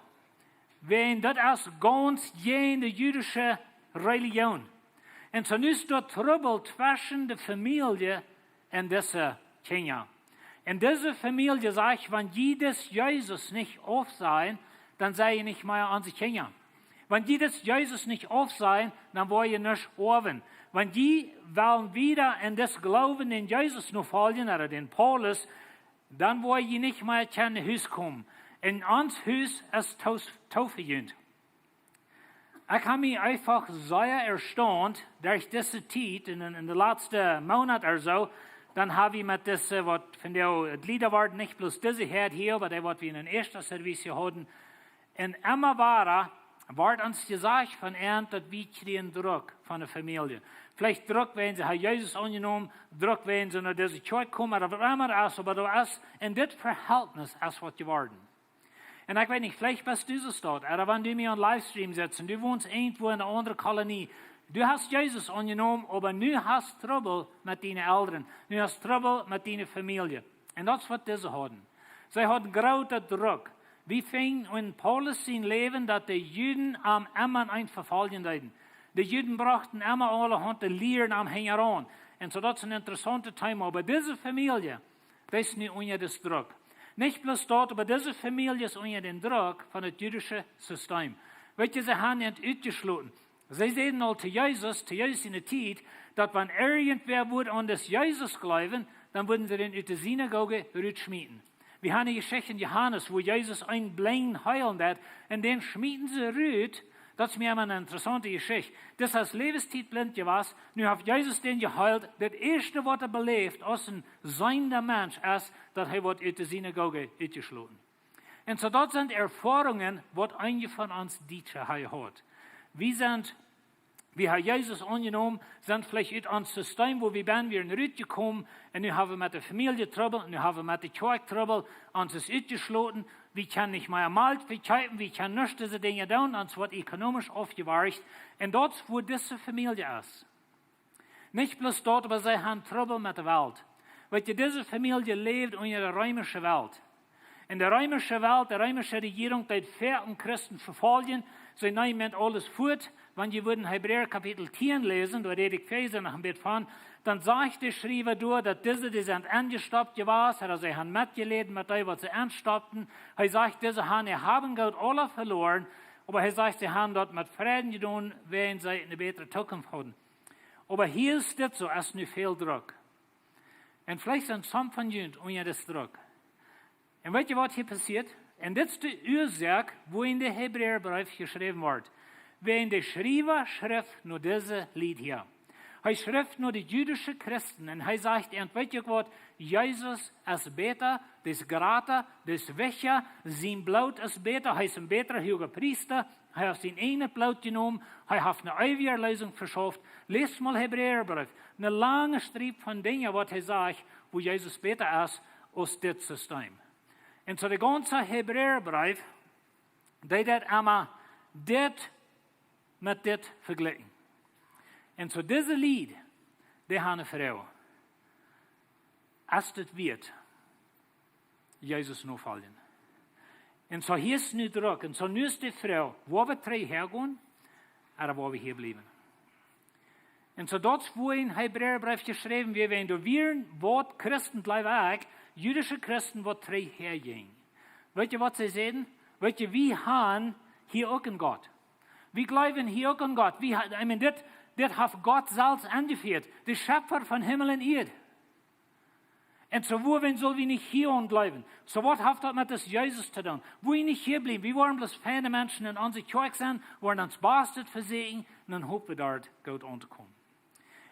Wan daut es gaunz jäajen de jüdische Relijoon. Un soo nu es doa Trubbel tweschen de Famielje un dise Kjinja. Un dise Famielje sajcht, wan jie dis Jesus nich aufsajen, dan sent jie nich mea onse Kjinja. Wan jie dis Jesus nich aufsajen, dan woa jie nuscht oawen. Wan jie wellen wieda en dis Gloowen en Jesus nofoljen, ooda dän Paulus, dan woa jie nich mea kjennen no Hus komen. Un ons Hus es too, too fa junt. Ekj hab mie eefach sea erstaunt derch dise Tiet, en, en de latste Moonat ooda soo, Dan ha wie met dise, waut von de Lieda worden, nich bloos dise Häad hia, oba dee, waut wie en ieeschte Service hauden. Un emma wada wort ons jesajcht von an, daut wie kjrieen Druck von de Famielje. Veleicht Druck, wan see haben Jesus aunjenomen, Druck, wan see no dise Kjoakj komen, ooda waut emma daut es, oba daut es en dit Verhältnis es waut jeworden. Un ekj weet nich, veleicht best du soo staut, ooda wan du mie aun Livestream sitst un du wonst irjentwua en eene aundre Kolonie, du hast Jesus aunjenomen, oba nu hast Trubbel met diene Elren, nu hast Trubbel met diene Famielje. Un daut es waut dise hauden. See hauden grooten Druck. Wie finjen en Paulus sien Läwen, daut de Juden am emma een vefoljen deeden. De Juden brochten emma aulahaunt Lieren am hinjaraun. Un soo, daut es een interessauntet Thema. Oba dise Famielje, dee es nu unja dän Druck. Nich bloos daut, oba dise Famielje es unja dän Druck von daut jüdische System. Weet jie, see haben an utjeschloten. See säden aul to Jesus, to Jesus siene Tiet, daut wan irjentwäa wudd aun dän Jesus jleewen, dan wudden see dän ut de Sinagoge rutschmieten. Wie haben eene Jeschicht en Johanes, wua Jesus eenen Blinden heelen deed, un dän schmieten see rut. Daut es mie emma eene interessaunte Jeschicht. Dis es Läwenstiet blint jewast, nu haft Jesus dän jeheelt. Daut ieeschte, waut hee beläft aus een seenda Mensch, es, daut hee woat ut de Sinagoge utjeschloten. Un soo, daut sent Erfoarungen, waut eenje von ons Dietsche hia haft. Wie sent, wie haben Jesus aunjenomen, sent veleicht ut ons System, wua wie benen wieren, rutjekomen, un nu haben wie met de Famielje Trubbel, nu haben wie met de Kjoakj Trubbel, ons es utjeschloten, wie kjennen nich mea Malkj vekjeepen, wie kjennen nuscht dise Dinja doonen, ons woat ekonomisch aufjewercht. Un daut es, wua dise Famielje es. Nich bloos daut, oba see haben Trubbel met de Welt. Weet jie, dise Famielje läft unja de reemische Welt. En de reemische Welt, de reemische Rejierunk, dee deed väl Christen vefoljen. See neemen aules fuat. Wan jie wudden Hebräa Kapitel tieen läsen, doa räd ekj wieda noch een bät von, dan sajcht de Schriewa doa, daut dise, dee sent enjestoppt jewast, ooda see haben metjeläden met dee, waut see enstoppten. Hee sajcht, dise haben äa Hab un Goot aula veloaren, oba hee sajcht, see haben daut met Freiden jedonen, wiels see eene bätre Tookunft hauden. Oba hia es dit soo, es nu väl Druck. Un veleicht sent some von junt unja dän Druck. Un weet jie, waut hia passieet? Un dit es de Uasoak, wuarom de Hebräabreef jeschräwen wort. Wiels de Schriewa schrift no dise Lied hia. Hee schrift no de jüdische Christen un hee sajcht an, weet jie waut? Jesus es bäta, dee es jrata, dee es wichtja, sien Bloot es bäta, hee es een bätra Huagepriesta, hee haft sien ieejnet Bloot jenomen, hee haft eene eewje Erleesunk veschauft. Läst mol Hebräabreef, eene lange Striep von Dinja, waut hee sajcht, wua Jesus bäta es aus dit System. Un soo de gaunze Hebräabreef, dee deed emma dit met dit vejlikjen. Un soo dise Lied, dee haben eene Froag. Es dit wieet, Jesus nofoljen? Un soo hia es nu Druck. Un soo nu es de Froag, woa wie trigj häagonen, ooda woa wie hia bliewen? Un soo daut es, wua en Hebräabreef jeschräwen wort, wan doa wieren waut Christen, jleew ekj, jüdische Christen, waut trigj häajinjen. Weet jie, waut see säden? Weet jie, wie haben hia uk eenen Gott. Wie jleewen hia uk aun Gott. Wie ha-, ekj meen, dit, dit haft Gott selfst enjefieet. De Schepfa von Himmel un Ieed. Un soo, wuarom sell wie nich hia aun jleewen? Soo, waut haft daut met dis Jesus to doonen? Wua wie nich hia bliewen? Wie woaren bloos feine Menschen en onse Kjoakj sennen, woaren ons Bastet vesieekjen, un dan hopen wie doa goot auntokomen.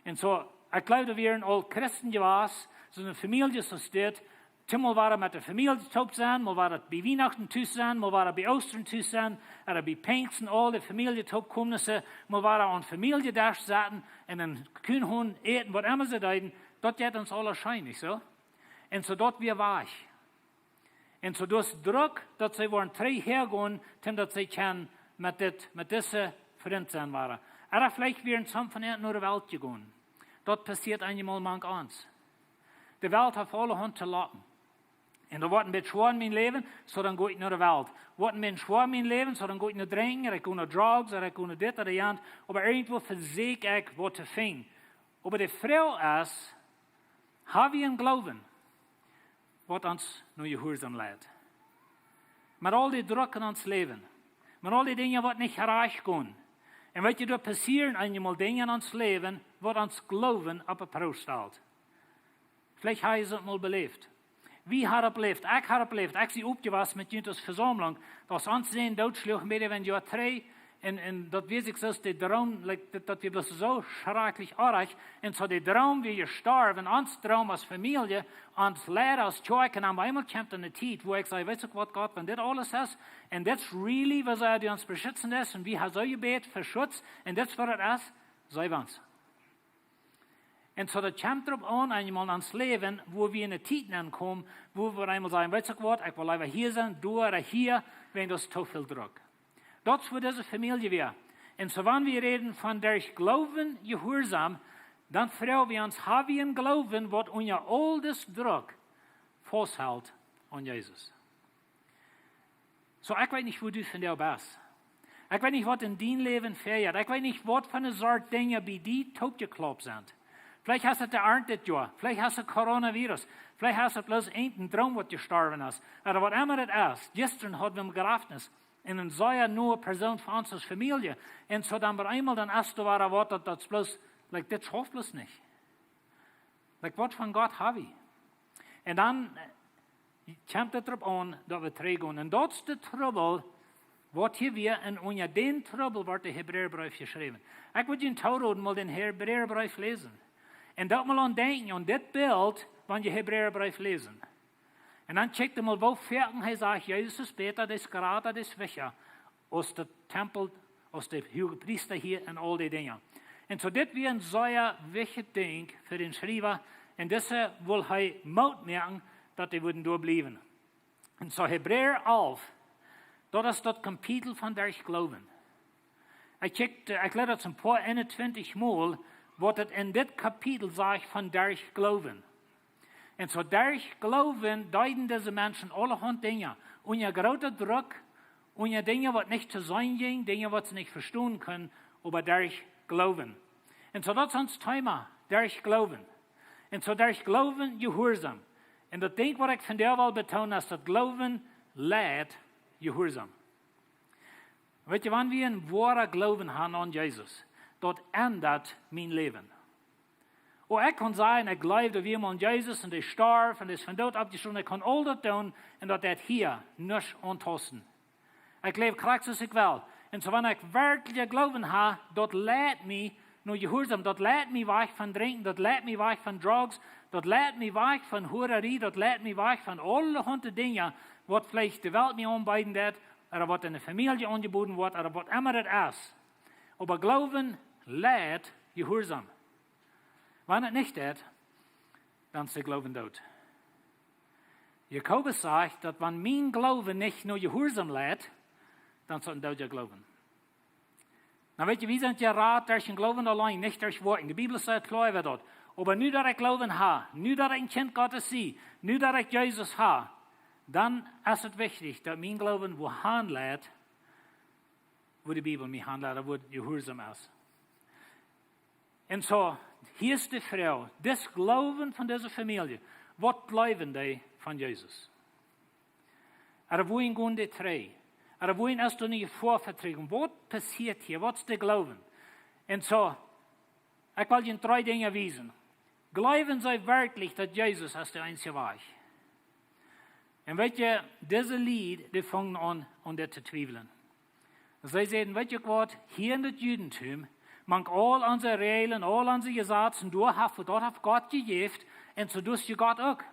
Un soo, ekj jleew, daut wie aul Christen jewast, soo eene Famielje soo steit, Tim mol wada met de Famielje toop sennen, mol wada bie Wienachten tus sennen, mol wada bie Oostren tus sennen, ooda bie Pinjsten, aul de Famielje toopkomnisse, mol wada aun Famieljedesch sitten un een Kuhnhorn äten, waut emma see deeden, daut jeit ons aula scheen, nich soo? Un soo daut wia wajch. Un soo daut Druck, daut see woaren trigj häagonen, Tim, daut see kjennen met dit, met dise Frint sennen wada. Ooda veleicht wieren some von an no de Welt jegonen. Daut passieet eenjemol mank ons. De Welt haft aulahaunt to loten. Un daut woat een bät schwoa en mien Läwen, soo dan go ekj no de Welt. Woat een bät schwoa en mien Läwen, soo dan go ekj no drinkjen, ooda ekj go no drugs, ooda ekj go no dit ooda jant. Oba irjentwua vesieekj ekj waut to finjen. Oba de Froag es, ha wie een Gloowen, waut ons no jehuarsom leit? Met aul dän Druck en ons Läwen, met aul dee Dinja, waut nich rajcht gonen. Un weet jie, doa passieren eenjemol Dinja en ons Läwen, waut ons Gloowen opp de Proow stalt. Veleicht ha jie daut mol beläft. Wie haben daut beläft, ekj hab daut beläft, ekj sie oppjewossen met junt aus Vesaumlunk, daut ons Sän dootschluach, mea aus een Joa trigj, Un, un daut wia sikj soo, de Droom, like, daut, daut wia bloos soo schrakjlich oajch. Un soo de Droom wia jestorwen, ons Droom aus Famielje, ons Leiden aus Kjoakj, un opp eemol kjemt eene Tiet, wua ekj saj: "Weetst du waut, Gott, wan dit aules es, un dit es really, woo du ons beschitzen deist, un wie haben soo jebät fa Schutz, un dit es waut et es, saj ons." Un soo daut kjemt doaropp aun, eemol en ons Läwen, wua wie en eene Tiet aunkomen, wua wie eemol sajen: "Weetst du waut, ekj well leewa hia sennen, doa ooda hia, wäajen daut es too väl Druck." Daut es, wua dise Famielje wia. Un soo, wan wie räden von derch Gloowen jehuarsom, dan froag wie ons: Haben wie eenen Gloowen, waut unja aul disen Druck fausthelt aun Jesus? Soo, ekj weet nich, wua du vondoag best. Ekj weet nich, waut en dien Läwen fält. Ekj weet nich, waut fa eene Sort Dinja bie die toopjekloppt sent. Veleicht es et de Arnt dit Joa. Veleicht es et Coronavirus. Veleicht es et bloos een Droom, waut jestorwen es. Ooda waut emma et es. Jistren hauden wie een Bejrafnis. Un eene sea noe Persoon von ons aus Famielje. Un soo dan opp eemol, dan es doa waut, daut, daut es bloos, like, dit schauft bloos nich. Like, waut von Gott haben wie? Un dan, eh, kjemt et doaropp aun, daut wie trigjgonen. Un daut es de Trubbel, waut hia wia, un unja dän Trubbel woat de Hebräabreef jeschräwen. Ekj wudd junt aunroden, mol dän Hebräabreef läsen. Un doa mol aun denkjen, aun dit Bilt, wan jie Hebräabreef läsen. Un dan check mol, woo foaken hee sajcht, Jesus es bäta, dee es jrata, dee es wichtja aus de Tempel, aus de Huagepriesta hia un aul dee Dinja. Un soo, dit wia een sea wichtjet Dinkj fa dän Schriewa. Un dise wull hee Moot moaken, daut dee wudden doa bliewen. Un soo Hebräa alf, daut es daut Kapitel von derch Gloowen. Ekj check, eh, ekj läs daut een poa eenuntwintich mol, waut et en dit Kapitel sajcht von derch Gloowen. Un soo derch Gloowen deeden dise Menschen aulahaunt Dinja. Unja groota Druck, unja Dinja, waut nich to seenen jinjen, Dinja, waut see nich vestonen kunnen, oba derch Gloowen. Un soo daut es ons Thema, derch Gloowen. Un soo derch Gloowen jehuarsom. Un daut Dinkj, waut ekj vondoag well betoonen, es, daut Gloowen leit jehuarsom. Weetst du, wan wie eenen woaren Gloowen haben aun Jesus, daut endat mien Läwen. Oh, ekj kaun sajen, ekj jleew, daut wia mol Jesus un hee storf un hee es von doot oppjestonen. Ekj kaun aul daut doonen un daut deit hia nuscht auntausten. Ekj jleew krakjt soo aus ekj well. Un soo, wan ekj werkjlich Gloowen hab, daut leit mie no jehuarsom, daut leit mie wajch von drinkjen, daut leit mie wajch von drugs, daut leit mie wajch von Hurarie, daut leit mie wajch von aulahaunt Dinja, waut veleicht de Welt mie aunbeeden deit, ooda waut en de Famielje aunjebooden woat, ooda waut emma et es. Oba Gloowen leit jehuarsom. Wan et nich deit, dan es de Gloowen doot. Jakobus sajcht, daut wan mien Gloowen nich no jehuarsom leit, dan es et een doodja Gloowen. Nu weetst du, wie sent jerat derch dän Gloowen auleen, nich derch Woakjen. De Bibel sajcht kloa äwa daut. Oba nu daut ekj Gloowen hab, nu daut ekj een Kjint Gottes sie, nu daut ekj Jesus hab, dan es et wichtich, daut mien Gloowen wua han leit, wua de Bibel mie han leit, wua jehuarsom es. Un soo, hia es de Froag, dis Gloowen von dise Famielje, waut jleewen dee von Jesus? Ooda wuarom gonen dee trigj? Ooda wuarom es doa nich Jefoa fa trigj? Waut passieet hia? Waut es de Gloowen? Un soo, ekj well junt dree Dinja wiesen. Jleewen see werkjlich, daut Jesus es de eensje Wajch? Un weetst du, dise Lied, dee fungen aun, aun dit to twiewlen. See säden: "Weetst du waut, hia en daut Judentum, mank aul onse Räajlen, aul onse Jesazen, doa haft, daut haft Gott jejäft, un soo deit Gott uk.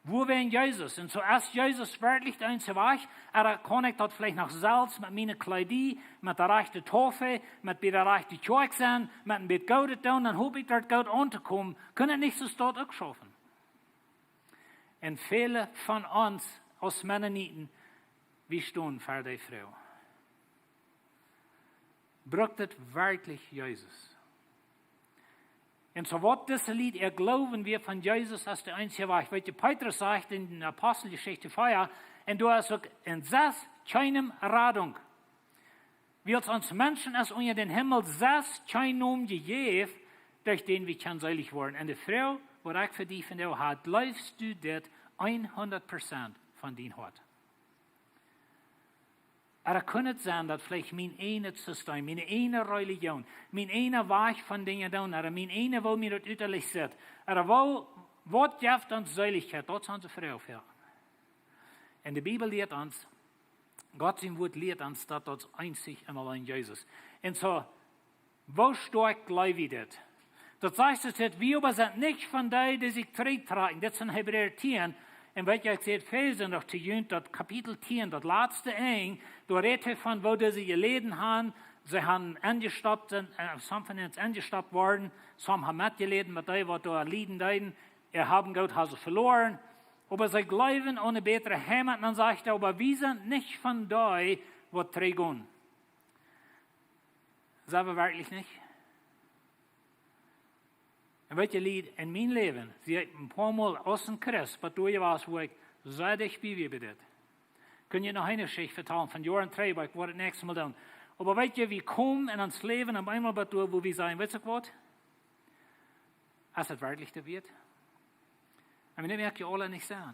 Wua wia Jesus? Un soo es Jesus werkjlich de eensje Wajch, ooda kaun ekj daut veleicht noch selfst met miene Kjleeda, met de rajchte Taufe, met bie de rajchte Kjoakj sennen, met een bät Goodet doonen, dan hop ekj doa goot auntokomen. Kaun et nich soo staut uk schaufen?" Un väle von ons aus Mennoniten, wie stonen ver dee Froag. Brukt et werkjlich Jesus? Un soo waut dise Lied äa Gloowen wia von Jesus es de eensje Wajch. Weetst du, Petrus sajcht en Aposteljeschicht vea, un doa es uk en sest kjeene Radunk. Wiels ons Menschen es unja dän Himmel sest kjeen Nomen jejäft, derch dän wie kjennen seelich woaren. Un de Froag, waut ekj fa die vondoag hab: Jleefst du dit hundat Prozent von dien Hoat? Ooda kaun et sennen, daut veleicht mien ieejnet System, miene ieejne Relijoon, mien ieejna Wajch von Dinja doonen, ooda mien ieejna, woo mie daut uttalich sitt, ooda woo, waut jeft ons Seelichkjeit, daut es onse Froag, jo. Un de Bibel lieet ons, Gott sien Wort lieet ons daut, daut eenzich un auleen Jesus. Un soo, woo stoakj jleew wie dit? Daut sajcht et, wie oba sent nich von dee, dee sikj trigjtrakjen. Dit es en Hebräa tieen. Un weet jie, ekj säd väl Sindach to junt, daut Kapitel tieen, daut latste Enj, doa rät hee von woo dee jeläden han. See han enjestoppt, sent, äh, some von ons enjestoppt worden, some han metjeläden met dee, waut doa lieden deeden. Äa Haben un Goot han see veloaren. Oba see jleewen aun ne bätre Heimat. Un dan sajcht hee, oba wie sent nich von dee, waut trigjgonen. Sent wie werkjlich nich? Un weet jie, Lied, en mien Läwen, see ekj een poa Mol aus een Christ, waut doa jewast, wua ekj sea dicht bie wia bie dit. Kunn jie noch eene Jeschicht vetalen von Joaren trigj, oba ekj woa daut näakjste Mol doonen. Oba weet jie, wie komen en ons Läwen opp eemol bat doa, wua wie sajen, weetst du waut? Es daut werkjlich de Wieet? Un wie moakjen aula nich sennen.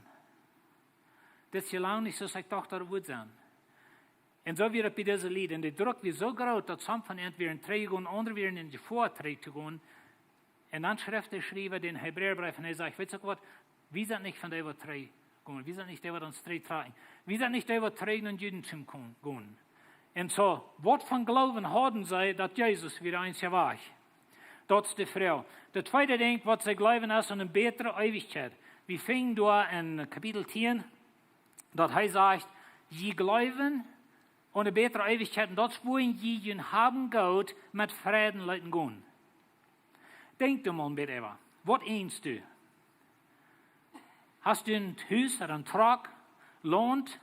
Dit es je lang nich soo aus ekj docht daut et wudd sennen. Un soo wia et bie dise Lied. Un de Druck wia soo groot, daut some von an wieren trigjjegonen, aundre wieren en Jefoa trigjtogonen. Un dan schrift de Schriewa dän Hebräabreef un hee sajcht, weetst du waut, wie sent nich von dee, waut trigjgonen. Wie sent nich dee, waut ons trigjtrakjen. Wie sent nich dee, waut trigj no Judentum gonen. Un soo, waut von Gloowen hauden see, daut Jesus wia de eensje Wajch? Daut es de Froag. Daut tweede Dinkj, waut see jleewen, es aun ne bätre Eewichkjeit. Wie finjen doa en Kapitel tieen, daut hee sajcht, jie jleewen aun ne bätre Eewichkjeit, un daut es, wua jie jun Haben un Goot met Freiden leeten gonen. Denkj doa mol een bät äwa. Waut eenst du? Hast du een Hus ooda een Truck, Launt?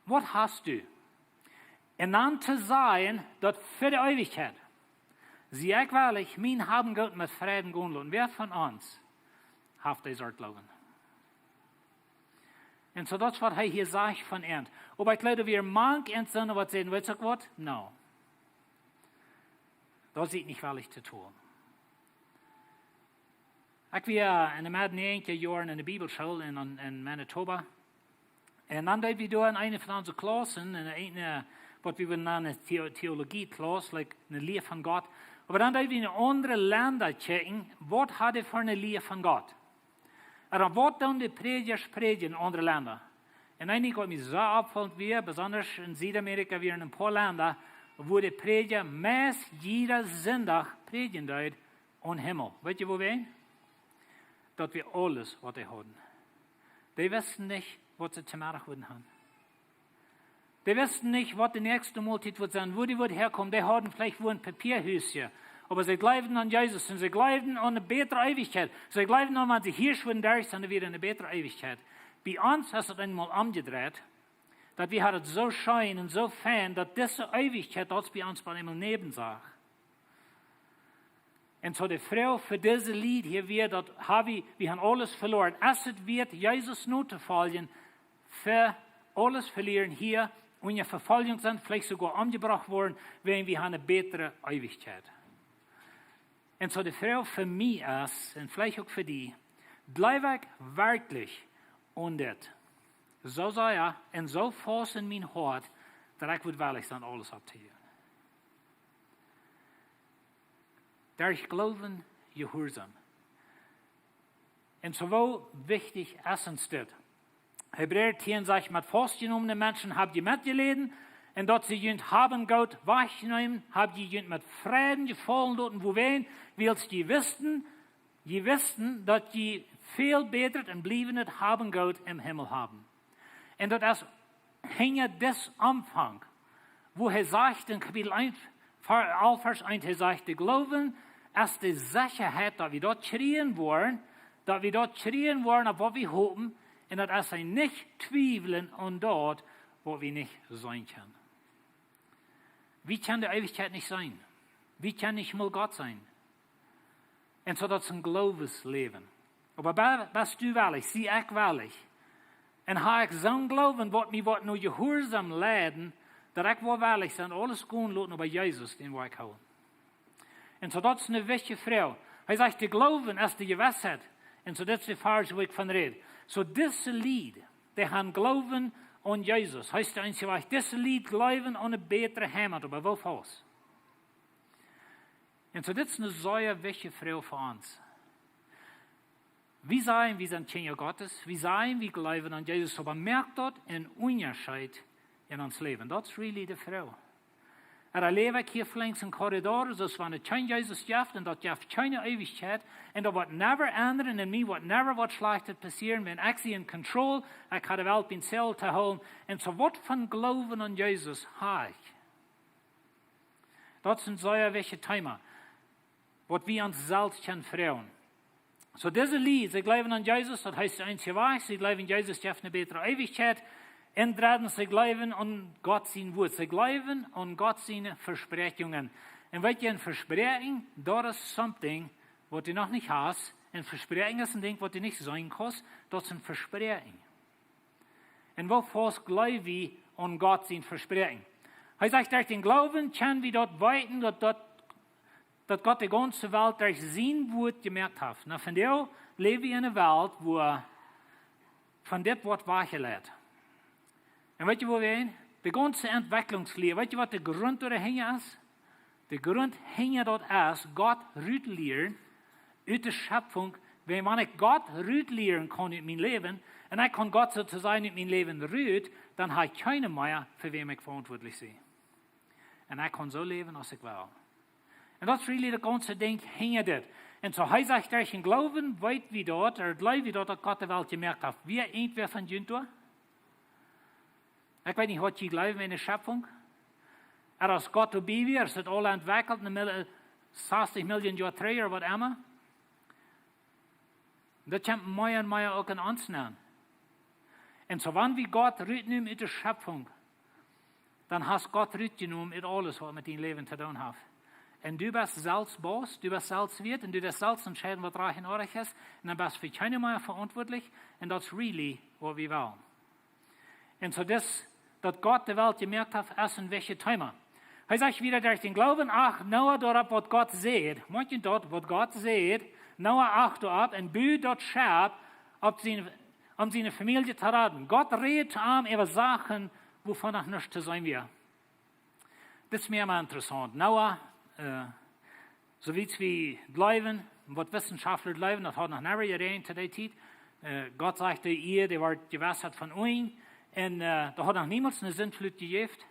Waut hast du? Un dan to sajen, daut fa de Eewichkjeit, sie ekj wellich, mien Haben un Goot met Freiden gonen loten. Wäa von ons haft dee Sort Gloowen? Un soo daut es, waut hee hia sajcht von an. Oba ekj jleew, wie mank an sent, waut sajen, weetst du waut? No. Daut sie ekj nich wellich to doonen. Ekj wia en de Medde näajentinger Joaren en de Bibelschool en, en, en Manitoba. Un dan deed wie doa en eene von onse Klaussen, en eene, waut wie wudden nanen Theo-, Theologie-Klauss, like, ne Lia von Gott. Oba dan deed wie en aundre Lenda kjikjen, waut hauden dee fa ne Lia von Gott? Un dan waut doonen de Prädja prädjen en aundre Lenda? Un een Dinkj, waut mie sea oppfaulent wia, besonda en Südamerika, wieren een poa Lenda, wua de Prädja meist jieda Sindach prädjen deed aun Himmel. Weet jie wuarom? Daut wia aules, waut dee hauden. Dee wisten nich, waut see to Meddach wudden haben. Dee wisten nich, waut de näakjste Moltiet wudd sennen, wua dee wudd häakomen. Dee hauden veleicht wua een Papiahus, oba see jleewden aun Jesus un see jleewden aun ne bätre Eewichkjeit. See jleewden aun, wan see hia wudden derch sennen, wia ne bätre Eewichkjeit. Bie ons es et eemol omjedreit, daut wie hauden et soo scheen un soo fein, daut dise Eewichkjeit, daut bie ons bie eemol näwen sach. Un soo de Froag fa dise Lied hia wia, daut ha wie, wie haben aules veloaren. Es et wieet, Jesus notofoljen, fa aules velieren hia, unja Vefoljunk sennen, veleicht soogoa omjebrocht woaren, wäajen wie haben ne bätre Eewichkjeit? Un soo de Froag fa mie es, un veleicht uk fa die, jleew ekj werkjlich aun dit? Soo sea un soo faust en mien Hoat, daut ekj wudd wellich sennen, aules opptojäwen. Derch Gloowen jehuarsom. Un soo woo wichtich es ons dit? Hebräa tieen sajcht, met faustjenomne Menschen hab jie metjeläden, un daut see junt Haben un Goot wajchnämen, hab jie junt met Freiden jefaulen loten, wuawäajen, wiels jie wisten, jie wisten, daut jie väl bätret un bliewendet Haben un Goot em Himmel haben. Un daut es hinja dis Aunfank, wua hee sajcht en Kapitel eent, Ver-, aul Varsch eent, hee sajcht, de Gloowen es de Sechaheit, daut wie daut kjrieen woaren, daut wie daut kjrieen woaren, opp waut wie hopen, un daut es een nich twiewlen aun daut, waut wie nich seenen kjennen. Wie kjennen de Eewichkjeit nich seenen. Wie kjennen nich mol Gott seenen. Un soo daut es een Gloowesläwen. Oba be-, best du wellich, sie ekj wellich? Un ha ekj soon Gloowen, waut mie woat no jehuarsom leiden, daut ekj woa wellich sennen, aules gonen loten, oba Jesus, dän woa ekj hoolen? Un soo daut es ne wichtje Froag. Hee sajcht, de Gloowen es de Jewissheit. Un soo dit es de Varsch, wua ekj von räd. Soo dise Lied, dee haben Gloowen aun Jesus. Hee es de eensje Wajch. Dise Lied jleewen aun ne bätre Heimat, oba woo faust? Un soo dit es ne sea wichtje Froag fa ons. Wie sajen, wie sent Kjinja Gottes, wie sajen, wie jleewen aun Jesus, oba moakt daut een Unjascheet, en ons Läwen? Daut es really de Froag. Ooda läw ekj hia velenjd een Korridor, soo aus wan et kjeen Jesus jeft un daut jeft kjeene Eewichkjeit un daut woat never endren un mie woat never waut Schlajchtet passieren, wiels ekj sie en control, ekj hab de Welt biem Zelt to hoolen. Un soo, waut fa Gloowen aun Jesus hab ekj? Daut es een sea wichtjet Thema, waut wie ons selfst kjennen froagen. Soo, dise Lied, see jleewen aun Jesus, daut heet de eensje Wajch, see jleewen, Jesus jeft eene bätre Eewichkjeit. Un dreddens, see jleewen aun Gott sien Wort. See jleewen aun Gott siene Vespräakjungen. Un weet jie, een Vespräakjen, daut es something, waut du noch nich hast. Een Vespräakjen es een Dinkj, waut du nich seenen kaust. Daut es een Vespräakjen. Un woo faust jleew wie aun Gott sien Vespräakjen? Hee sajcht, derch dän Gloowen kjenn wie daut weeten, daut, daut, daut Gott de gaunze Welt derch sien Wort jemoakt haft. Nu, vondoag läw wie en eene Welt, wua von dit woat wajchjeleit. Un weet jie, wua wie heen? De gaunze Entwekjlungslia. Weet jie, waut de Grunt doa hinja es? De Grunt hinja daut es, Gott rutlieren ut de Schepfunk. Wan, wan ekj Gott rutlieren kaun ut mien Läwen, un ekj kaun Gott soo to sajen ut mien Läwen rut, dan hab ekj kjeene mea, fa wäm ekj veauntwuatlich sie. Un ekj kaun soo läwen aus ekj well. Un daut es really daut gaunze Dinkj hinja dit. Un soo, hee sajcht, derch dän Gloowen weet wie daut, ooda jleew wie daut, daut Gott de Welt jemoakt haft. Wia irjentwäa von junt doa? Ekj weet nich, waut jie jleewen en de Schepfunk. Ooda aus Gott doabie wia, aus daut aul entwekjelt, en de Mil-, sastich Million Joa trigj, ooda waut emma. Daut kjemt mea un mea uk en ons nenn. Un soo, wan wie Gott rutnämen ut de Schepfunk, dan hast Gott rutjenomen ut aules, waut met dien Läwen to doonen haft. Un du best selfst Boss, du best selfst wieet, un du deist selfst entscheiden, waut rajcht un orrajcht es. Un dan best du fa kjeene mea veauntwuatlich. Un daut es really, waut wie wellen. Un soo dis, daut Gott de Welt jemoakt haft, es een wichtjet Thema. Hee sajcht wieda, derch dän Gloowen acht Noah doaropp, waut Gott säd. Moakt jie daut, waut Gott säd? Noah acht doaropp un bud daut Schepp, opp sien, om siene Famielje to raden. Gott räd to am äwa Sachen, wuavon noch nuscht to seenen wia. Dit es mie emma interessaunt. Noah, äh, soo wiet wie jleewen, waut Wissenschaftler jleewen, daut haud noch never jeräajent to dee Tiet. Äh, Gott sajcht, de Ieed, dee woat jewässat von Uagen. Un, äh, daut haud noch niemols eene Sintflut jejäft.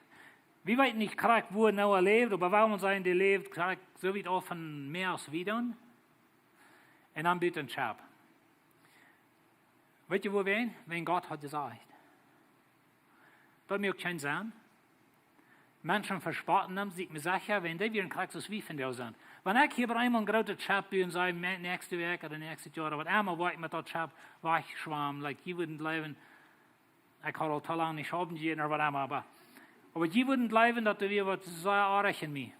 Wie weeten nich krakjt, wua Noah läwd, oba wie wellen sajen, dee läwd krakjt soo wiet auf von Mäa aus wie doonen. Un dan bud hee een Schepp. Weet jie, wuawäajen? Wiels Gott haud jesajcht. Daut muak kjeen Senn. Menschen vespotten am, sie ekj mie secha, wiels dee wieren krakjt soo aus wie vondoag sent. Wan ekj hia bie eemol een grootet Schepp bue un saj, "Nä-, näakjste Wäakj ooda näakjstet Joa ooda waut emma, woa ekj met daut Schepp wajchschwamen," like, jie wudden jleewen, ekj haud aul too lang nich Schaublen jejäten ooda waut emma, oba, oba jie wudden jleewen, daut doa wia waut sea orrajcht en mie.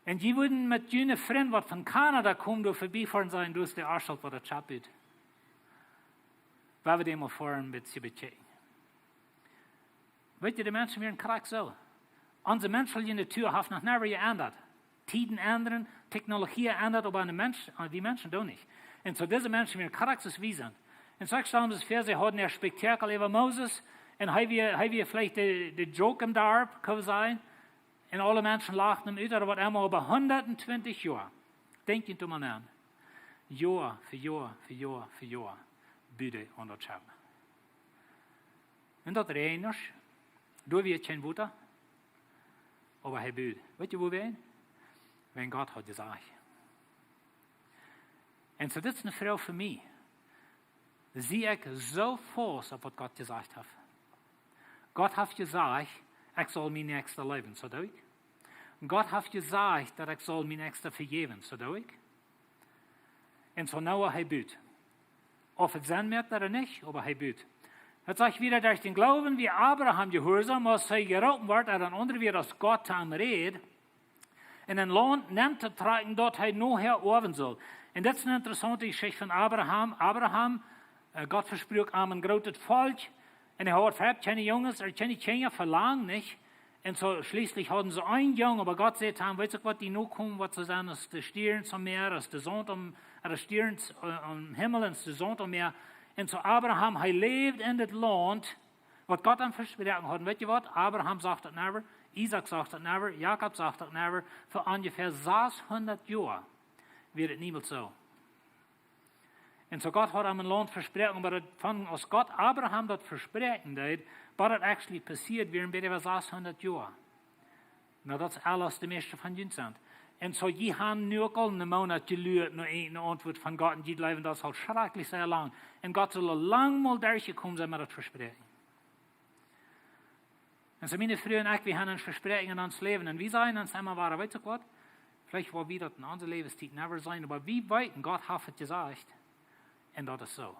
Un jie wudden met june Frind, waut von Kanada komen, doa verbie foaren un sajen, "Doa es de Aschelt, waut daut Schepp bud." Woa wie dän mol foaren een bät bekjikjen. Weet jie, de Menschen wieren krakjt soo. Onse menschelje Natua haft noch never jeendat. Tieden endren, Technologie endat, oba aun de Mensch, aun wie Menschen doonen nich. Un soo dise Menschen wieren krakjt soo aus wie sent. Un soo ekj stal mie väa, see hauden äa Spektakel äwa Moses. Un hee wia, hee wia veleicht de, de Joke em Darp, kaun wie sajen. Un aule Menschen lachten am ut, ooda waut emma, äwa hundat un twintich Joa. Denkj jie doa mol aun. Joa fa Joa fa Joa fa Joa bud hee aun daut Schepp. Un daut räajend, doa wia kjeen Wota, oba hee bud. Weet jie wuawäajen? Wiels Gott haud jesajcht. Un soo, dit es eene Froag fa mie. Sie ekj soo faust opp waut Gott jesajcht haft? Gott haft jesajcht, ekj saul mienen Näakjsten leewen, soo doo ekj. Gott haft jesajcht, daut ekj saul mienen Näakjsten vejäwen, soo doo ekj. Un soo Noah, hee bud. Auf et Senn moakt ooda nich, oba hee bud. Daut sajcht wieda, derch dän Gloowen wia Abraham jehuarsaum, aus hee jeroopen wort, ooda een aundret Wuat, aus Gott to am räd, en een Launt nenn to trakjen, daut hee nohäa oawen sull. Un dit es eene interessaunte Jeschicht von Abraham. Abraham, äh, Gott vespruak am een grootet Volkj. Un hee haud foaken kjeene Junges, ooda kjeene Kjinja, velang nich. Un soo schlieslich hauden see een Jung, oba Gott säd to am, "Weetst du waut, diene Nokomen woaren soo sennen aus de Stierns aum Mäa, aus de Saunt aum, äh, aus de Stierns, äh, aum Himmel, aus de Saunt aum Mäa." Un soo Abraham, hee läwd en dit Launt, waut Gott am vesproaken haud. Un weet jie waut? Abraham sach daut never, Isaak sach daut never, Jakob sach daut never, fa onjefäa sashundat Joa wia et niemols soo. Un soo Gott haud am een Launt vesproaken, oba daut von aus Gott Abraham daut vespräakjen deed, bat daut actually passieed, wieren bie äwa sashundat Joa. Nu, daut es aules, de mieeschte von junt sent. Un soo, jie han nu uk aul een Moonat jeluat no eene Auntwuat von Gott un jie jleewen, daut es aul schrakjlich sea lang. Un Gott saul aul lang mol derchjekomen sennen met daut Vespräakjen. Un soo, miene Fru un ekj, wie han een Vespräakjen en ons Läwen. Un wie sajen ons emma wada, weetst du waut? Veleicht woa wie daut en onse Läwenstiet never seenen, oba wie weeten, Gott haft et jesajcht. Un daut es soo.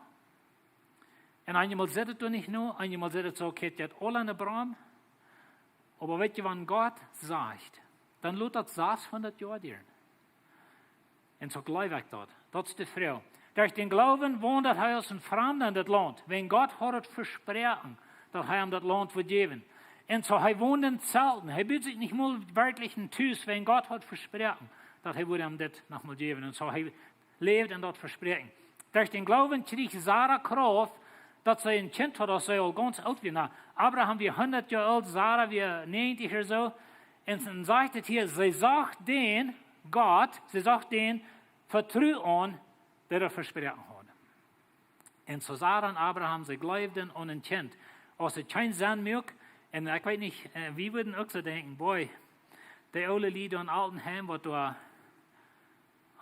Un eenjemol sitt et doa nich no, eenjemol sitt et soo, kjikj, daut aul aun de Brom. Oba weetst du, wan Gott sajcht, dan lot daut sashundat Joa dieren. Un soo jleew ekj daut. Daut es de Froag. Derch dän Gloowen waundad hee aus een Framda en daut Launt, wiels Gott haud et vesproaken, daut hee am daut Launt wudd jäwen. Un soo, hee wond en Zelten. Hee bud sikj nich mol werkjlich een Tus, wiels Gott haud vesproaken, daut hee wudd am dit noch mol jäwen. Un soo, hee läwd en daut Vespräakjen. Derch dän Gloowen kjrieech Sara Krauft, daut see een Kjint haud, aus see aul gaunz oolt wia. Nu, Abraham wia hundat Joa oolt, Sara wia näajentich ooda soo. Un dan sajcht et hia, see sach dän, Gott, see sach dän, vetru aun, dee daut vesproaken haud. Un soo Sara un Abraham, see jleewden aun een Kjint. Aus et kjeen Senn muak, un ekj weet nich, äh, wie wudden uk soo denkjen, boy, dee oole Lied en Altenheim, waut doa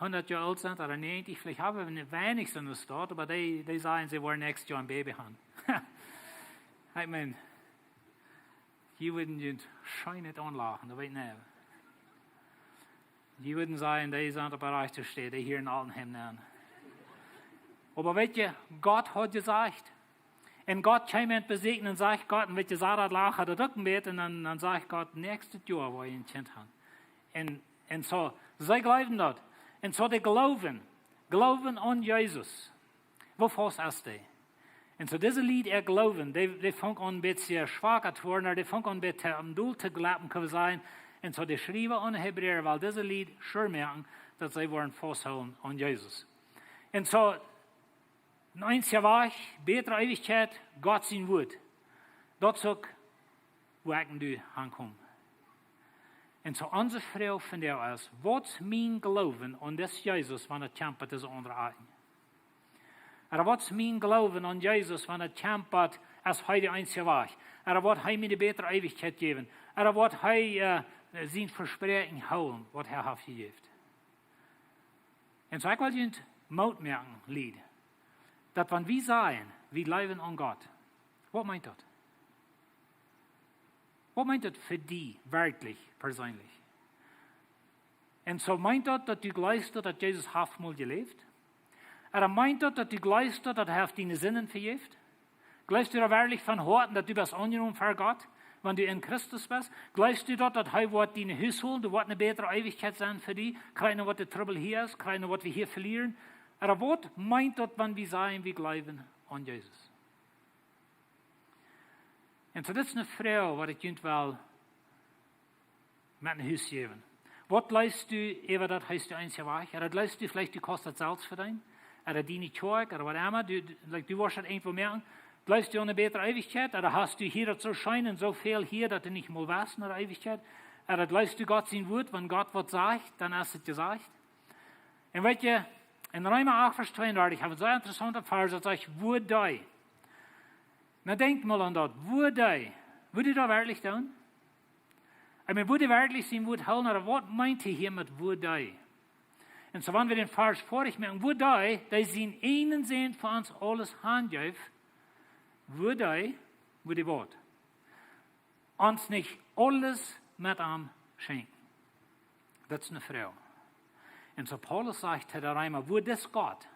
hundat Joa oolt sent, ooda näajentich, veleicht haben wie weinichstens daut, oba dee, dee sajen, see woaren next Joa een Baby han. Ekj meen, jie wudden junt scheen nich aunlachen, daut weet ekj. Jie wudden sajen, dee sent opp de rajchte Städ, dee hia en Altenheim nenn. Oba weetst du, Gott haud jesajcht. Un Gott kjeem am besieekjen un sajcht Gott, un weetst du, Sara lachad daut uk een bät, un dan, dan sajcht Gott, näakjstet Joa woa jie een Kjint han. Un, un soo, see jleewden daut. Un soo de Gloowen, Gloowen aun Jesus. Woo faust es dee? Un soo dise Lied äa Gloowen, dee, dee funk aun een bät schwak to woaren, dee funk aun een bät aum dol to jleppen, kjenn wie sajen. Un soo de Schriewa aun de Hebräa, wiels dise Lied sure moaken, daut see woaren fausthoolen aun Jesus. Un soo, een eensja Wajch, bätre Eewichkjeit, Gott sien Wuat. Daut es uk, wua ekj nu aunkom. Un soo onse Froag vondoag es, waut es mien Gloowen aun dis Jesus, wan et kjemt bat dise aundre Akjen? Ooda waut es mien Gloowen aun Jesus, wan et kjemt bat, es hee de eensja Wajch? Ooda woat hee mie de bätre Eewichkjeit jäwen? Ooda woat hee, äh, sien Vespräakjen hoolen, waut hee haft jejäft? Un soo ekj well junt Moot moaken, Lied, daut wan wie sajen, wie jleewen aun Gott, waut meent daut? Waut meent daut fa die werkjlich, perseenlich? Un soo meent daut, daut du jleefst, daut Jesus haft mol jeläft? Ooda meent daut, daut du jleefst, daut hee haft diene Sinden vejäft? Jleefst du daut werkjlich von Hoaten, daut du best aunjenomen ver Gott, wan du en Christus best? Jleefst du daut, daut hee woat diene Hus hoolen, du woat eene bätre Eewichkjeit sennen fa die, krakjt nu waut de Trubbel hia es, krakjt nu waut wie hia velieren? Ooda waut meent daut, wan wie sajen, wie jleewen aun Jesus? Un soo, dit es eene Froag, waut ekj junt well met no Hus jäwen. Waut jleefst du äwa daut, hee es de eensja Wajch? Ooda jleefst du veleicht, du kaust daut selfst vedeenen? Ooda diene Kjoakj, ooda waut emma, du, du, like, du woascht daut irjentwoo moaken. Jleefst du aun eene bätre Eewichkjeit? Ooda hast du hia daut soo scheen un soo väl hia, daut du nich mol weetst no de Eewichkjeit? Ooda jleefst du Gott sien Wuat, wan Gott waut sajcht, dan es et jesajcht? Un weetst du, en Reema acht Varsch tweeundartich hab wie een sea interessaunten Varsch, daut sajcht, woo dee. Nu denkj mol aun daut, woo dee. Wudd dee daut werkjlich doonen? Ekj meen, wudd dee werkjlich sien Wuat hoolen, ooda waut meent hee hia met woo dee? Un soo, wan wie dän Varsch foadich moaken, woo dee, dee sienen eenen Sän fa ons aules hanjeef, woo dee, woo dee woat ons nich aules met am schenkjen? Daut es eene Froag. Un soo Paulus sajcht to de Reema, woo dis Gott,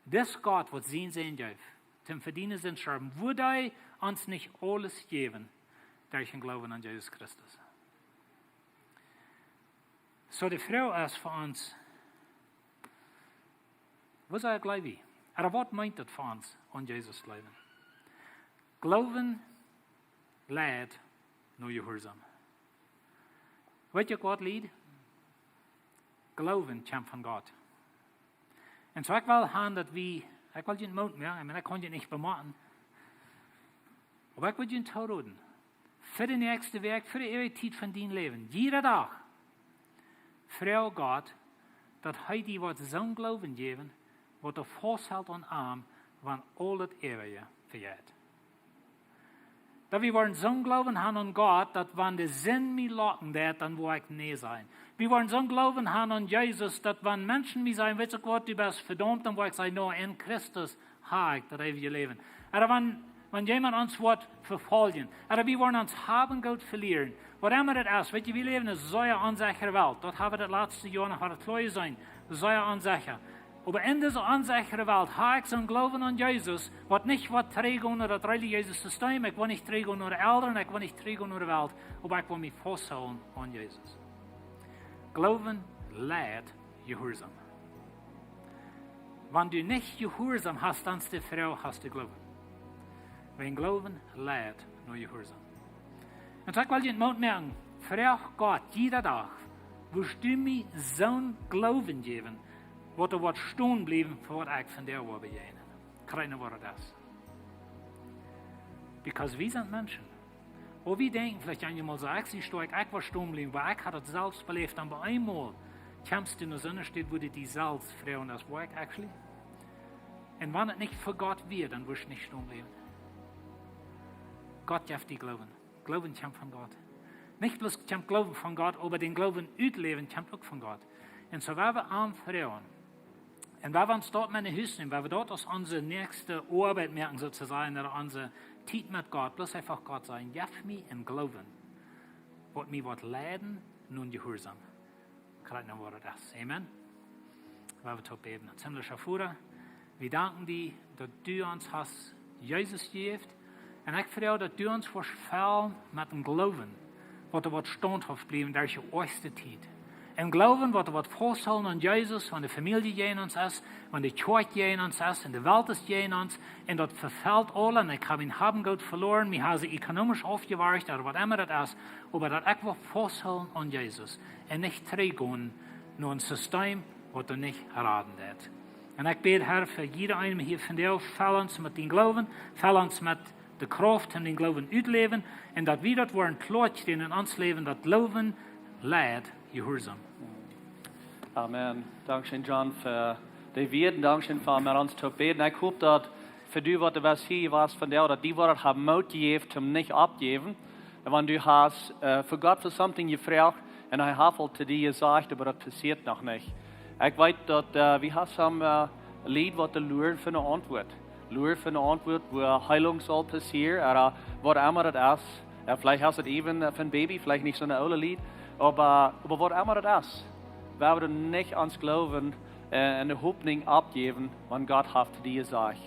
dis Gott, waut sienen Sän jeef, toom fa diene Sind stoawen, woo dee ons nich aules jäwen derch dän Gloowen aun Jesus Christus? Soo, de Froag es fa ons, woo sea jleew wie? Ooda waut meent daut fa ons, aun Jesus jleewen? Gloowen leit no Jehuarsaum. Weetst du waut, Lied? Gloowen kjemt von Gott. Un soo ekj well han, daut wie, ekj well junt Moot moaken, ekj meen, ekj kaun junt nich bemotten. Oba ekj well junt toroden, fa de näakjste Wäakj, fa de äwaje Tiet von dien Läwen, jieda Dach, froag Gott, daut hee die woat soon Gloowen jäwen, waut doa faust helt aun am, wan aul daut äwaje vejeit. Daut wie woaren soon Gloowen han aun Gott, daut wan de Sind mie locken deit, dan woa ekj nä sajen. Wie woaren soon Gloowen han aun Jesus, daut wan Menschen mie sajen: "Weetst du waut, du best vedaumt", dan woa ekj sajen: "Nä, en Christus ha ekj daut eewje Läwen." Ooda wan, wan jemaunt ons woat vefoljen, ooda wie woaren ons Hab un Goot velieren, waut emma daut es, weetst du, wie läwen en eene sea onsechere Welt. Daut hab wie daut latste Joa noch waut kloa jeseenen. Sea onsecha. Oba en dise onsechere Welt ha ekj soon Gloowen aun Jesus, waut nich woat trigjgonen no daut relijeese System, ekj woa nich trigjgonen no de Elren, ekj woa nich trigjgonen no de Welt, oba ekj woa mie fausthoolen aun Jesus. Gloowen leit jehuarsom. Wan du nich jehuarsom best, dan es de Froag: Hast du Gloowen? Wan Gloowen leit no jehuarsom. Un soo ekj well junt Moot moaken, froag Gott jieda Dach: "Wurscht du mie soon Gloowen jäwen, waut doa woat stonen bliewen fa waut ekj vondoag woa bejäajnen?" Krakjt waut daut es. Because wie sent Menschen. Oba wie denkjen veleicht eenjemol soo: "Ekj sie stoakj, ekj woa stonen bliewen, oba ekj hab daut selfst beläft." Dan bie eemol kjemst du no soone Städ, wua du die selfst froagen deist: "Woa ekj actually?" Un wan et nich fa Gott wia, dan wurscht du nich stonen bliewen. Gott jeft die Gloowen. Gloowen kjemt von Gott. Nich bloos kjemt Gloowen von Gott, oba dän Gloowen utläwen kjemt uk von Gott. Un soo woa wie am froagen. Un woa wie ons daut met no Hus nämen, woa wie daut aus onse näakjste Oabeit moaken, soo to sajen, ooda onse Tiet met Gott, bloos eefach Gott sajen: "Jeff mie een Gloowen, waut mie woat leiden no een Jehuarsom." Krakjt waut daut es. Amen. Woa wie toop bäden. Himmlischa Voda, wie danken die, daut du ons hast Jesus jejäft. Un ekj froag, daut du ons woascht fellen met een Gloowen, waut doa woat staundhauft bliewen derch de oajste Tiet. Een Gloowen, waut doa woat fausthoolen aun Jesus, wan de Famielje jäajen ons es, wan de Kjoakj jäajen ons es, un de Welt es jäajen ons, un daut vefelt aul, un ekj hab mien Hab un Goot veloaren, mie haben see ekonomisch aufjewercht, ooda waut emma daut es, oba daut ekj woa fausthoolen aun Jesus un nich trigjgonen no een System, waut doa nich raden deit. Un ekj bäd, Herr, fa jieda eenen hia vondoag: Fell ons met dän Gloowen, fell ons met de Krauft, om dän Gloowen utläwen, un daut wie daut woaren kloa kjrieen en ons Läwen, daut Gloowen leit jehuarsom. Amen. Dankscheen, John, fa dee Wieed. Dankscheen fa met ons to bäden. Ekj hop daut fa die, waut du best hia jewast vondoag, daut die woat haben Moot jejäft, om nich opptojäwen. Un wan du hast, äh, fa Gott fa something jefroacht un hee haft aul to die jesajcht, oba daut passieet noch nich. Ekj weet daut, äh, wie haben, äh, Lied, waut doa luren fa eene Auntwuat. Luren fa eene Auntwuat, wua Heelunk saul passieren, ooda waut emma daut es. Jo, veleicht es et even, äh, fa een Baby, veleicht nich soon oolet Lied, oba, oba waut emma daut es. Wie haben nich ons Gloowen, äh, un de Hopninj opptojäwen, wan Gott haft to die jesajcht.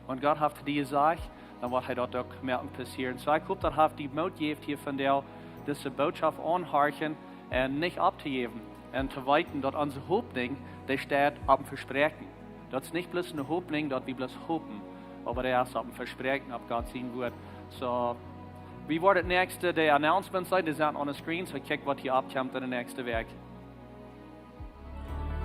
Wan Gott haft to die jesajcht, dan woat hee daut uk moaken passieren. Soo, ekj hop, daut haft die Moot jejäft hia vondoag, dise Bootschoft auntohorchen un nich opptojäwen. Un to weeten, daut onse Hopninj, dee steit opp een Vespräakjen. Daut es nich bloos eene Hopninj, daut wie bloos hopen, oba dee es opp een Vespräakjen, opp Gott sien Wuat. Soo, wie woaren daut näakjste, de Announcements seenen, dee sent on the screen, soo kjikj, waut hia oppkjemt en de näakjste Wäakj.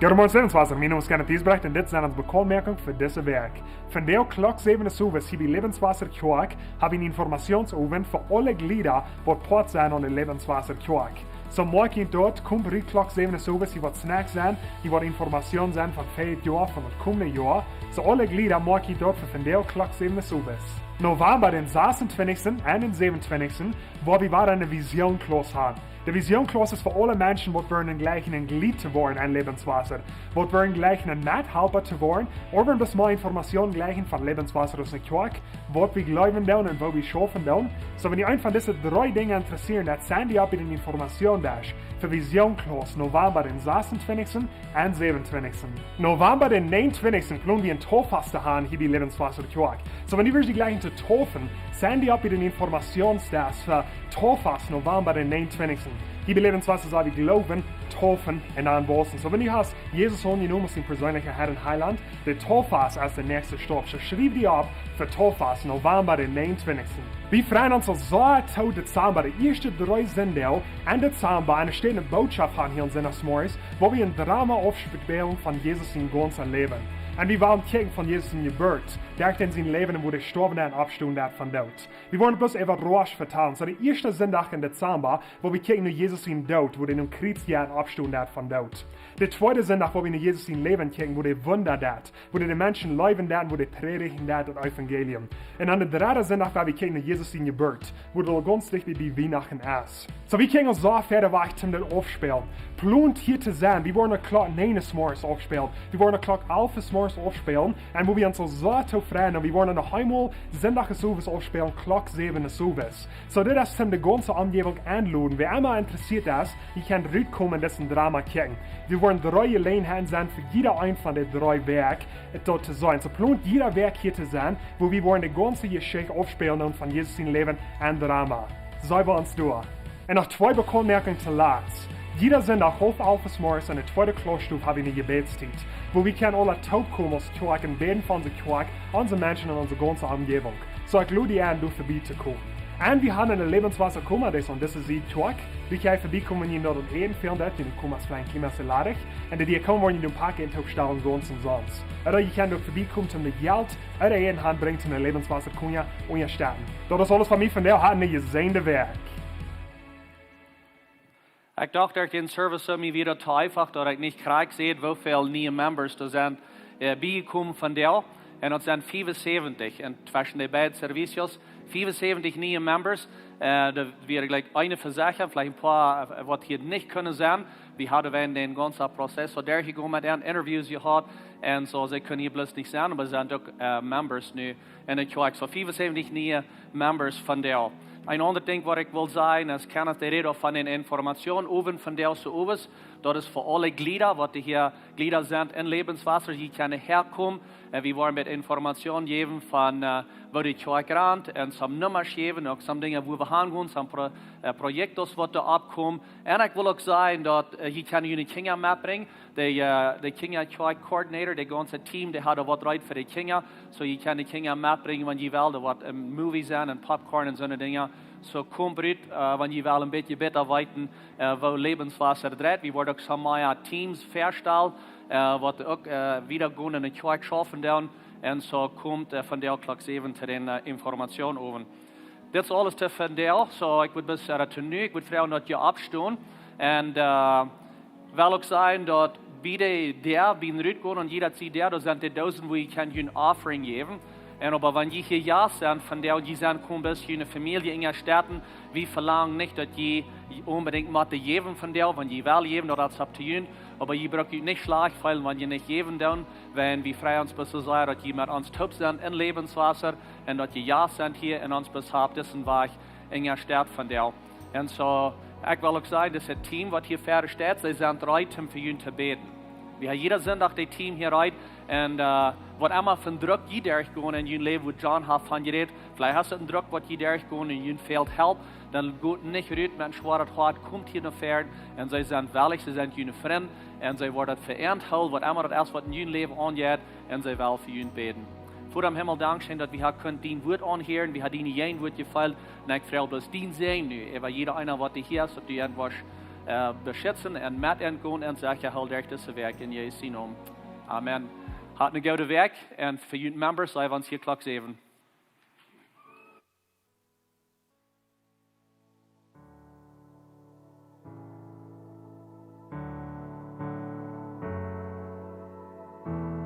Goodemorjen, Lebenswasser. Mien Name es Kenneth Giesbrecht un dit sent onse Bekanntmoakungen fa dise Wäakj. Vondoag Klock säwen Uhr hia bie Lebenswasser Kjoakj hab wie eenen Informationsowent fa aule Jlieda, waut Poat sent aun de Lebenswasser Kjoakj. Soo, moakt junt doa, komt rut Klock säwen Uhr, hia woat Snacks sennen, hia woat Information sennen von verjet Joa, von daut komende Joa. Soo, aule Jlieda, moakt junt doa fa vondoag Klock säwen Uhr. November dän sasuntwintichsten un dän säwenuntwintichsten, woa wie wada eene Vision Class haben. De Vision Class es fa aule Menschen, waut wellen jleichen een Jlied to woaren aun Lebenswasser, waut wellen jleichen een Methalpa to woaren, ooda wellen bloos mea Information jleichen von Lebenswasser aus eene Kjoakj, waut wie jleewen doonen un woo wie schaufen doonen. Soo, wan die eent von dise dree Dinja interessieren, dan sign die opp bie dän Informationsdesk fa Vision Class, November dän sasuntwintichsten un säwenuntwintichsten. November dän näajenuntwintichsten planen wie een Tauffasten hia bie Lebenswasser Kjoakj. Soo, wan du west die jleichen to taufen, sign die opp bie dän Informationsdesk fa Tauffasten, November dän näajenuntwintichsten. Hia bie Lebenswasser sell wie jleewen, taufen un dan wausen. Soo, wan du hast Jesus aunjenomen aus dien perseenlicha Herr un Heilaunt, de Tauffasten es de näakjste Staup. Soo, schriew die opp fa Tauffasten, November dän näajenuntwintichsten. Wie freien ons aul soo to Dezember, de ieeschte dree Sindach en Dezember, un doa steit eene Bootschoft aun hia aun Sindachmorjes, wua wie een Drama aufspieejlen von Jesus sien gaunzet Läwen. Un wie woaren kjikjen von Jesus siene Jeburt, derch dän sien Läwen un woo hee stoawen un oppstonen deed von doot. Wie woaren bloos äwa Rosch vetalen. Soo de ieeschte Sindach em Dezamba, wua wie kjikjen no Jesus sienen Doot, wua hee aum Kjriez stoawen un oppstonen deed von doot. De tweede Sindach, wua wie no Jesus sien Läwen kjikjen, woo hee Wunda deed, woo hee de Menschen leewen deed, woo hee prädjen deed daut Evangelium. Un aun de dredde Sindach, wua wie kjikjen no Jesus siene Jeburt, wua daut gaunz dicht bie Wienachten es. Soo, wie kjennen ons soo wiet wajch toom daut aufspälen. Plont hia to sennen. Wie woaren de Klock näajen des Morjes aufspälen. Wie woaren de Klock alf des Morjes aufspälen. Un wua wie ons soo tofräd, un wie woaren noch eemol Sindach des Owes aufspälen, Klock säwen des Owes. Soo, dit es toom de gaunze Omjäwunk enloden. Wäa emma interessieet es, jie kjennen rutkomen un disen Drama kjikjen. Wie woaren dree Jeläajenheiten sennen fa jieda eent von de dree Wäakj, daut to seenen. Soo, plont jieda Wäakj hia to sennen, wua wie woaren de gaunze Jeschicht aufspälen un von Jesus sien Läwen un Drama. Soo, wie ons doa. Un noch twee Bekauntmoakungen to latst. Jieda Sindach haulf alf des Morjes enne tweede Klausstow hab wie eene Jebädstiet, wua wie kjennen aula toopkomen aus Kjoakj un bäden fa onse Kjoakj, onse Menschen un onse gaunze Omjäwunk. Soo, ekj lod die en, doa verbie to komen. Un wie haben eene Lebenswasser Koma, dee es aun dise Sied Kjoakj. Wie kjennen verbiekomen, jie daut äten, fälen daut, jie Komas veleicht kjlien bät ladich. Un dee, dee komen, woaren jie een Paket toopstalen, gaunz omsonst. Ooda jie kjennen uk verbiekomen, toom de Jelt ooda Äten hanbrinjen, toom de Lebenswasser Koma unjastetten. Daut es aules von mie vondoag. Habt eene jesäajende Wäakj. Ekj docht, derch dän Service es mie wada too eefach, daut ekj nich krakjt see, woo väl niee Members doa sent, äh, biejekomen vondoag. Un daut sent fiewunsäwentich. Un tweschen de beide Servicios, fiewunsäwentich niee Members. Äh, doa wieren jlikj eene vesechat, veleicht een poa, äh, waut hia nich kunnen sennen. Wie haben wäajen dän gaunzen Prozess soo derchjegonen met an, Interviews jehaut. Un soo, see kunnen hia bloos nich sennen, oba see sent uk, äh, Members nu en de Kjoakj. Soo fiewunsäwentich niee Members vondoag. Een aundret Dinkj, waut ekj well sajen, es, Kenneth, dee räd uk von dän Informationsowent vondoag soo owes. Daut es fa aule Jlieda, waut hia Jlieda sent en Lebenswasser, jie kjennen häakomen. Un wie woaren bät Information jäwen von, äh, woo de Kjoakj rant un some Nummasch jäwen, uk some Dinja, wua wie hangonen, some Pro-, äh, Proyectos, waut doa oppkomen. Un ekj well uk sajen, daut, äh, jie kjennen june Kjinja metbrinjen. De, äh, de Kjinja Kjoakj Coordinator, de gaunze Team, dee haft waut reed fa de Kjinja. Soo, jie kjennen de Kjinja metbrinjen, wan jie wellen, doa woat een Movie sennen un Popcorn un soone Dinja. Soo, komt rut, äh, wan jie wellen een bät bäta weeten, äh, woo Lebenswasser dreit. Wie woaren uk some mea Teams väastalen, äh, waut uk, äh, wiedergonen en de Kjoakj schaufen doonen. Un soo, komt, äh, vondoag Klock säwen to dän, äh, Informationsowent. Dit es aules to vondoag. Soo, ekj wudd bloos sajen, to nu, ekj wudd froagen, daut jie oppstonen. Un, äh, well uk sajen, daut bie de Däa, bie dän Rutgonen, un jieda Sied Däa, doa sent de Doosen, wua jie kjennen june Offering jäwen. Un oba wan jie hia Jast sent, vondoag jie sent komen, bloos june Famielje unjastetten, wie velangen nich, daut jie onbedinjt motten jäwen vondoag, wan jie wellen jäwen, daut es up to you. Oba jie brucken junt nich schlajcht feelen, wan jie nich jäwen doonen. Wan wie freien ons bloos soo sea, daut jie met ons toop sent en Lebenswasser un daut jie Jast sent hia un ons bloos opp disen Wajch unjastett vondoag. Un soo, ekj well uk sajen, daut Team, waut hia ver steit, see sent reed, om fa junt to bäden. Wie haben jieda Sindach daut Team hia reed. Un, äh, waut emma fa Druck jie derchgonen en jun Läwen, wua John haft von jerät. Veleicht es daut een Druck, waut jie derchgonen un junt fält Help. Dan got nich rut met een schwoaret Hoat, komt hia no ver. Un see sent wellich, see sent june Frind. Un see woaren daut fa junt hoolen, waut emma daut es, waut en jun Läwen aunjeit. Un see wellen fa junt bäden. Voda em Himmel, dankscheen, daut wie haben kunnen dien Wuat aunhieren, wie haben dien Wuat jefeelt. Un ekj froag bloos dien Säajen nu äwa jieda eena, waut hia es, daut du an woascht, äh, beschitzen un met an gonen un secha hoolen derch dise Wäakj en Jesus sienen Nomen. Amen. Habt eene goode Wäakj un fa junt Members, see wie ons hia Klock säwen.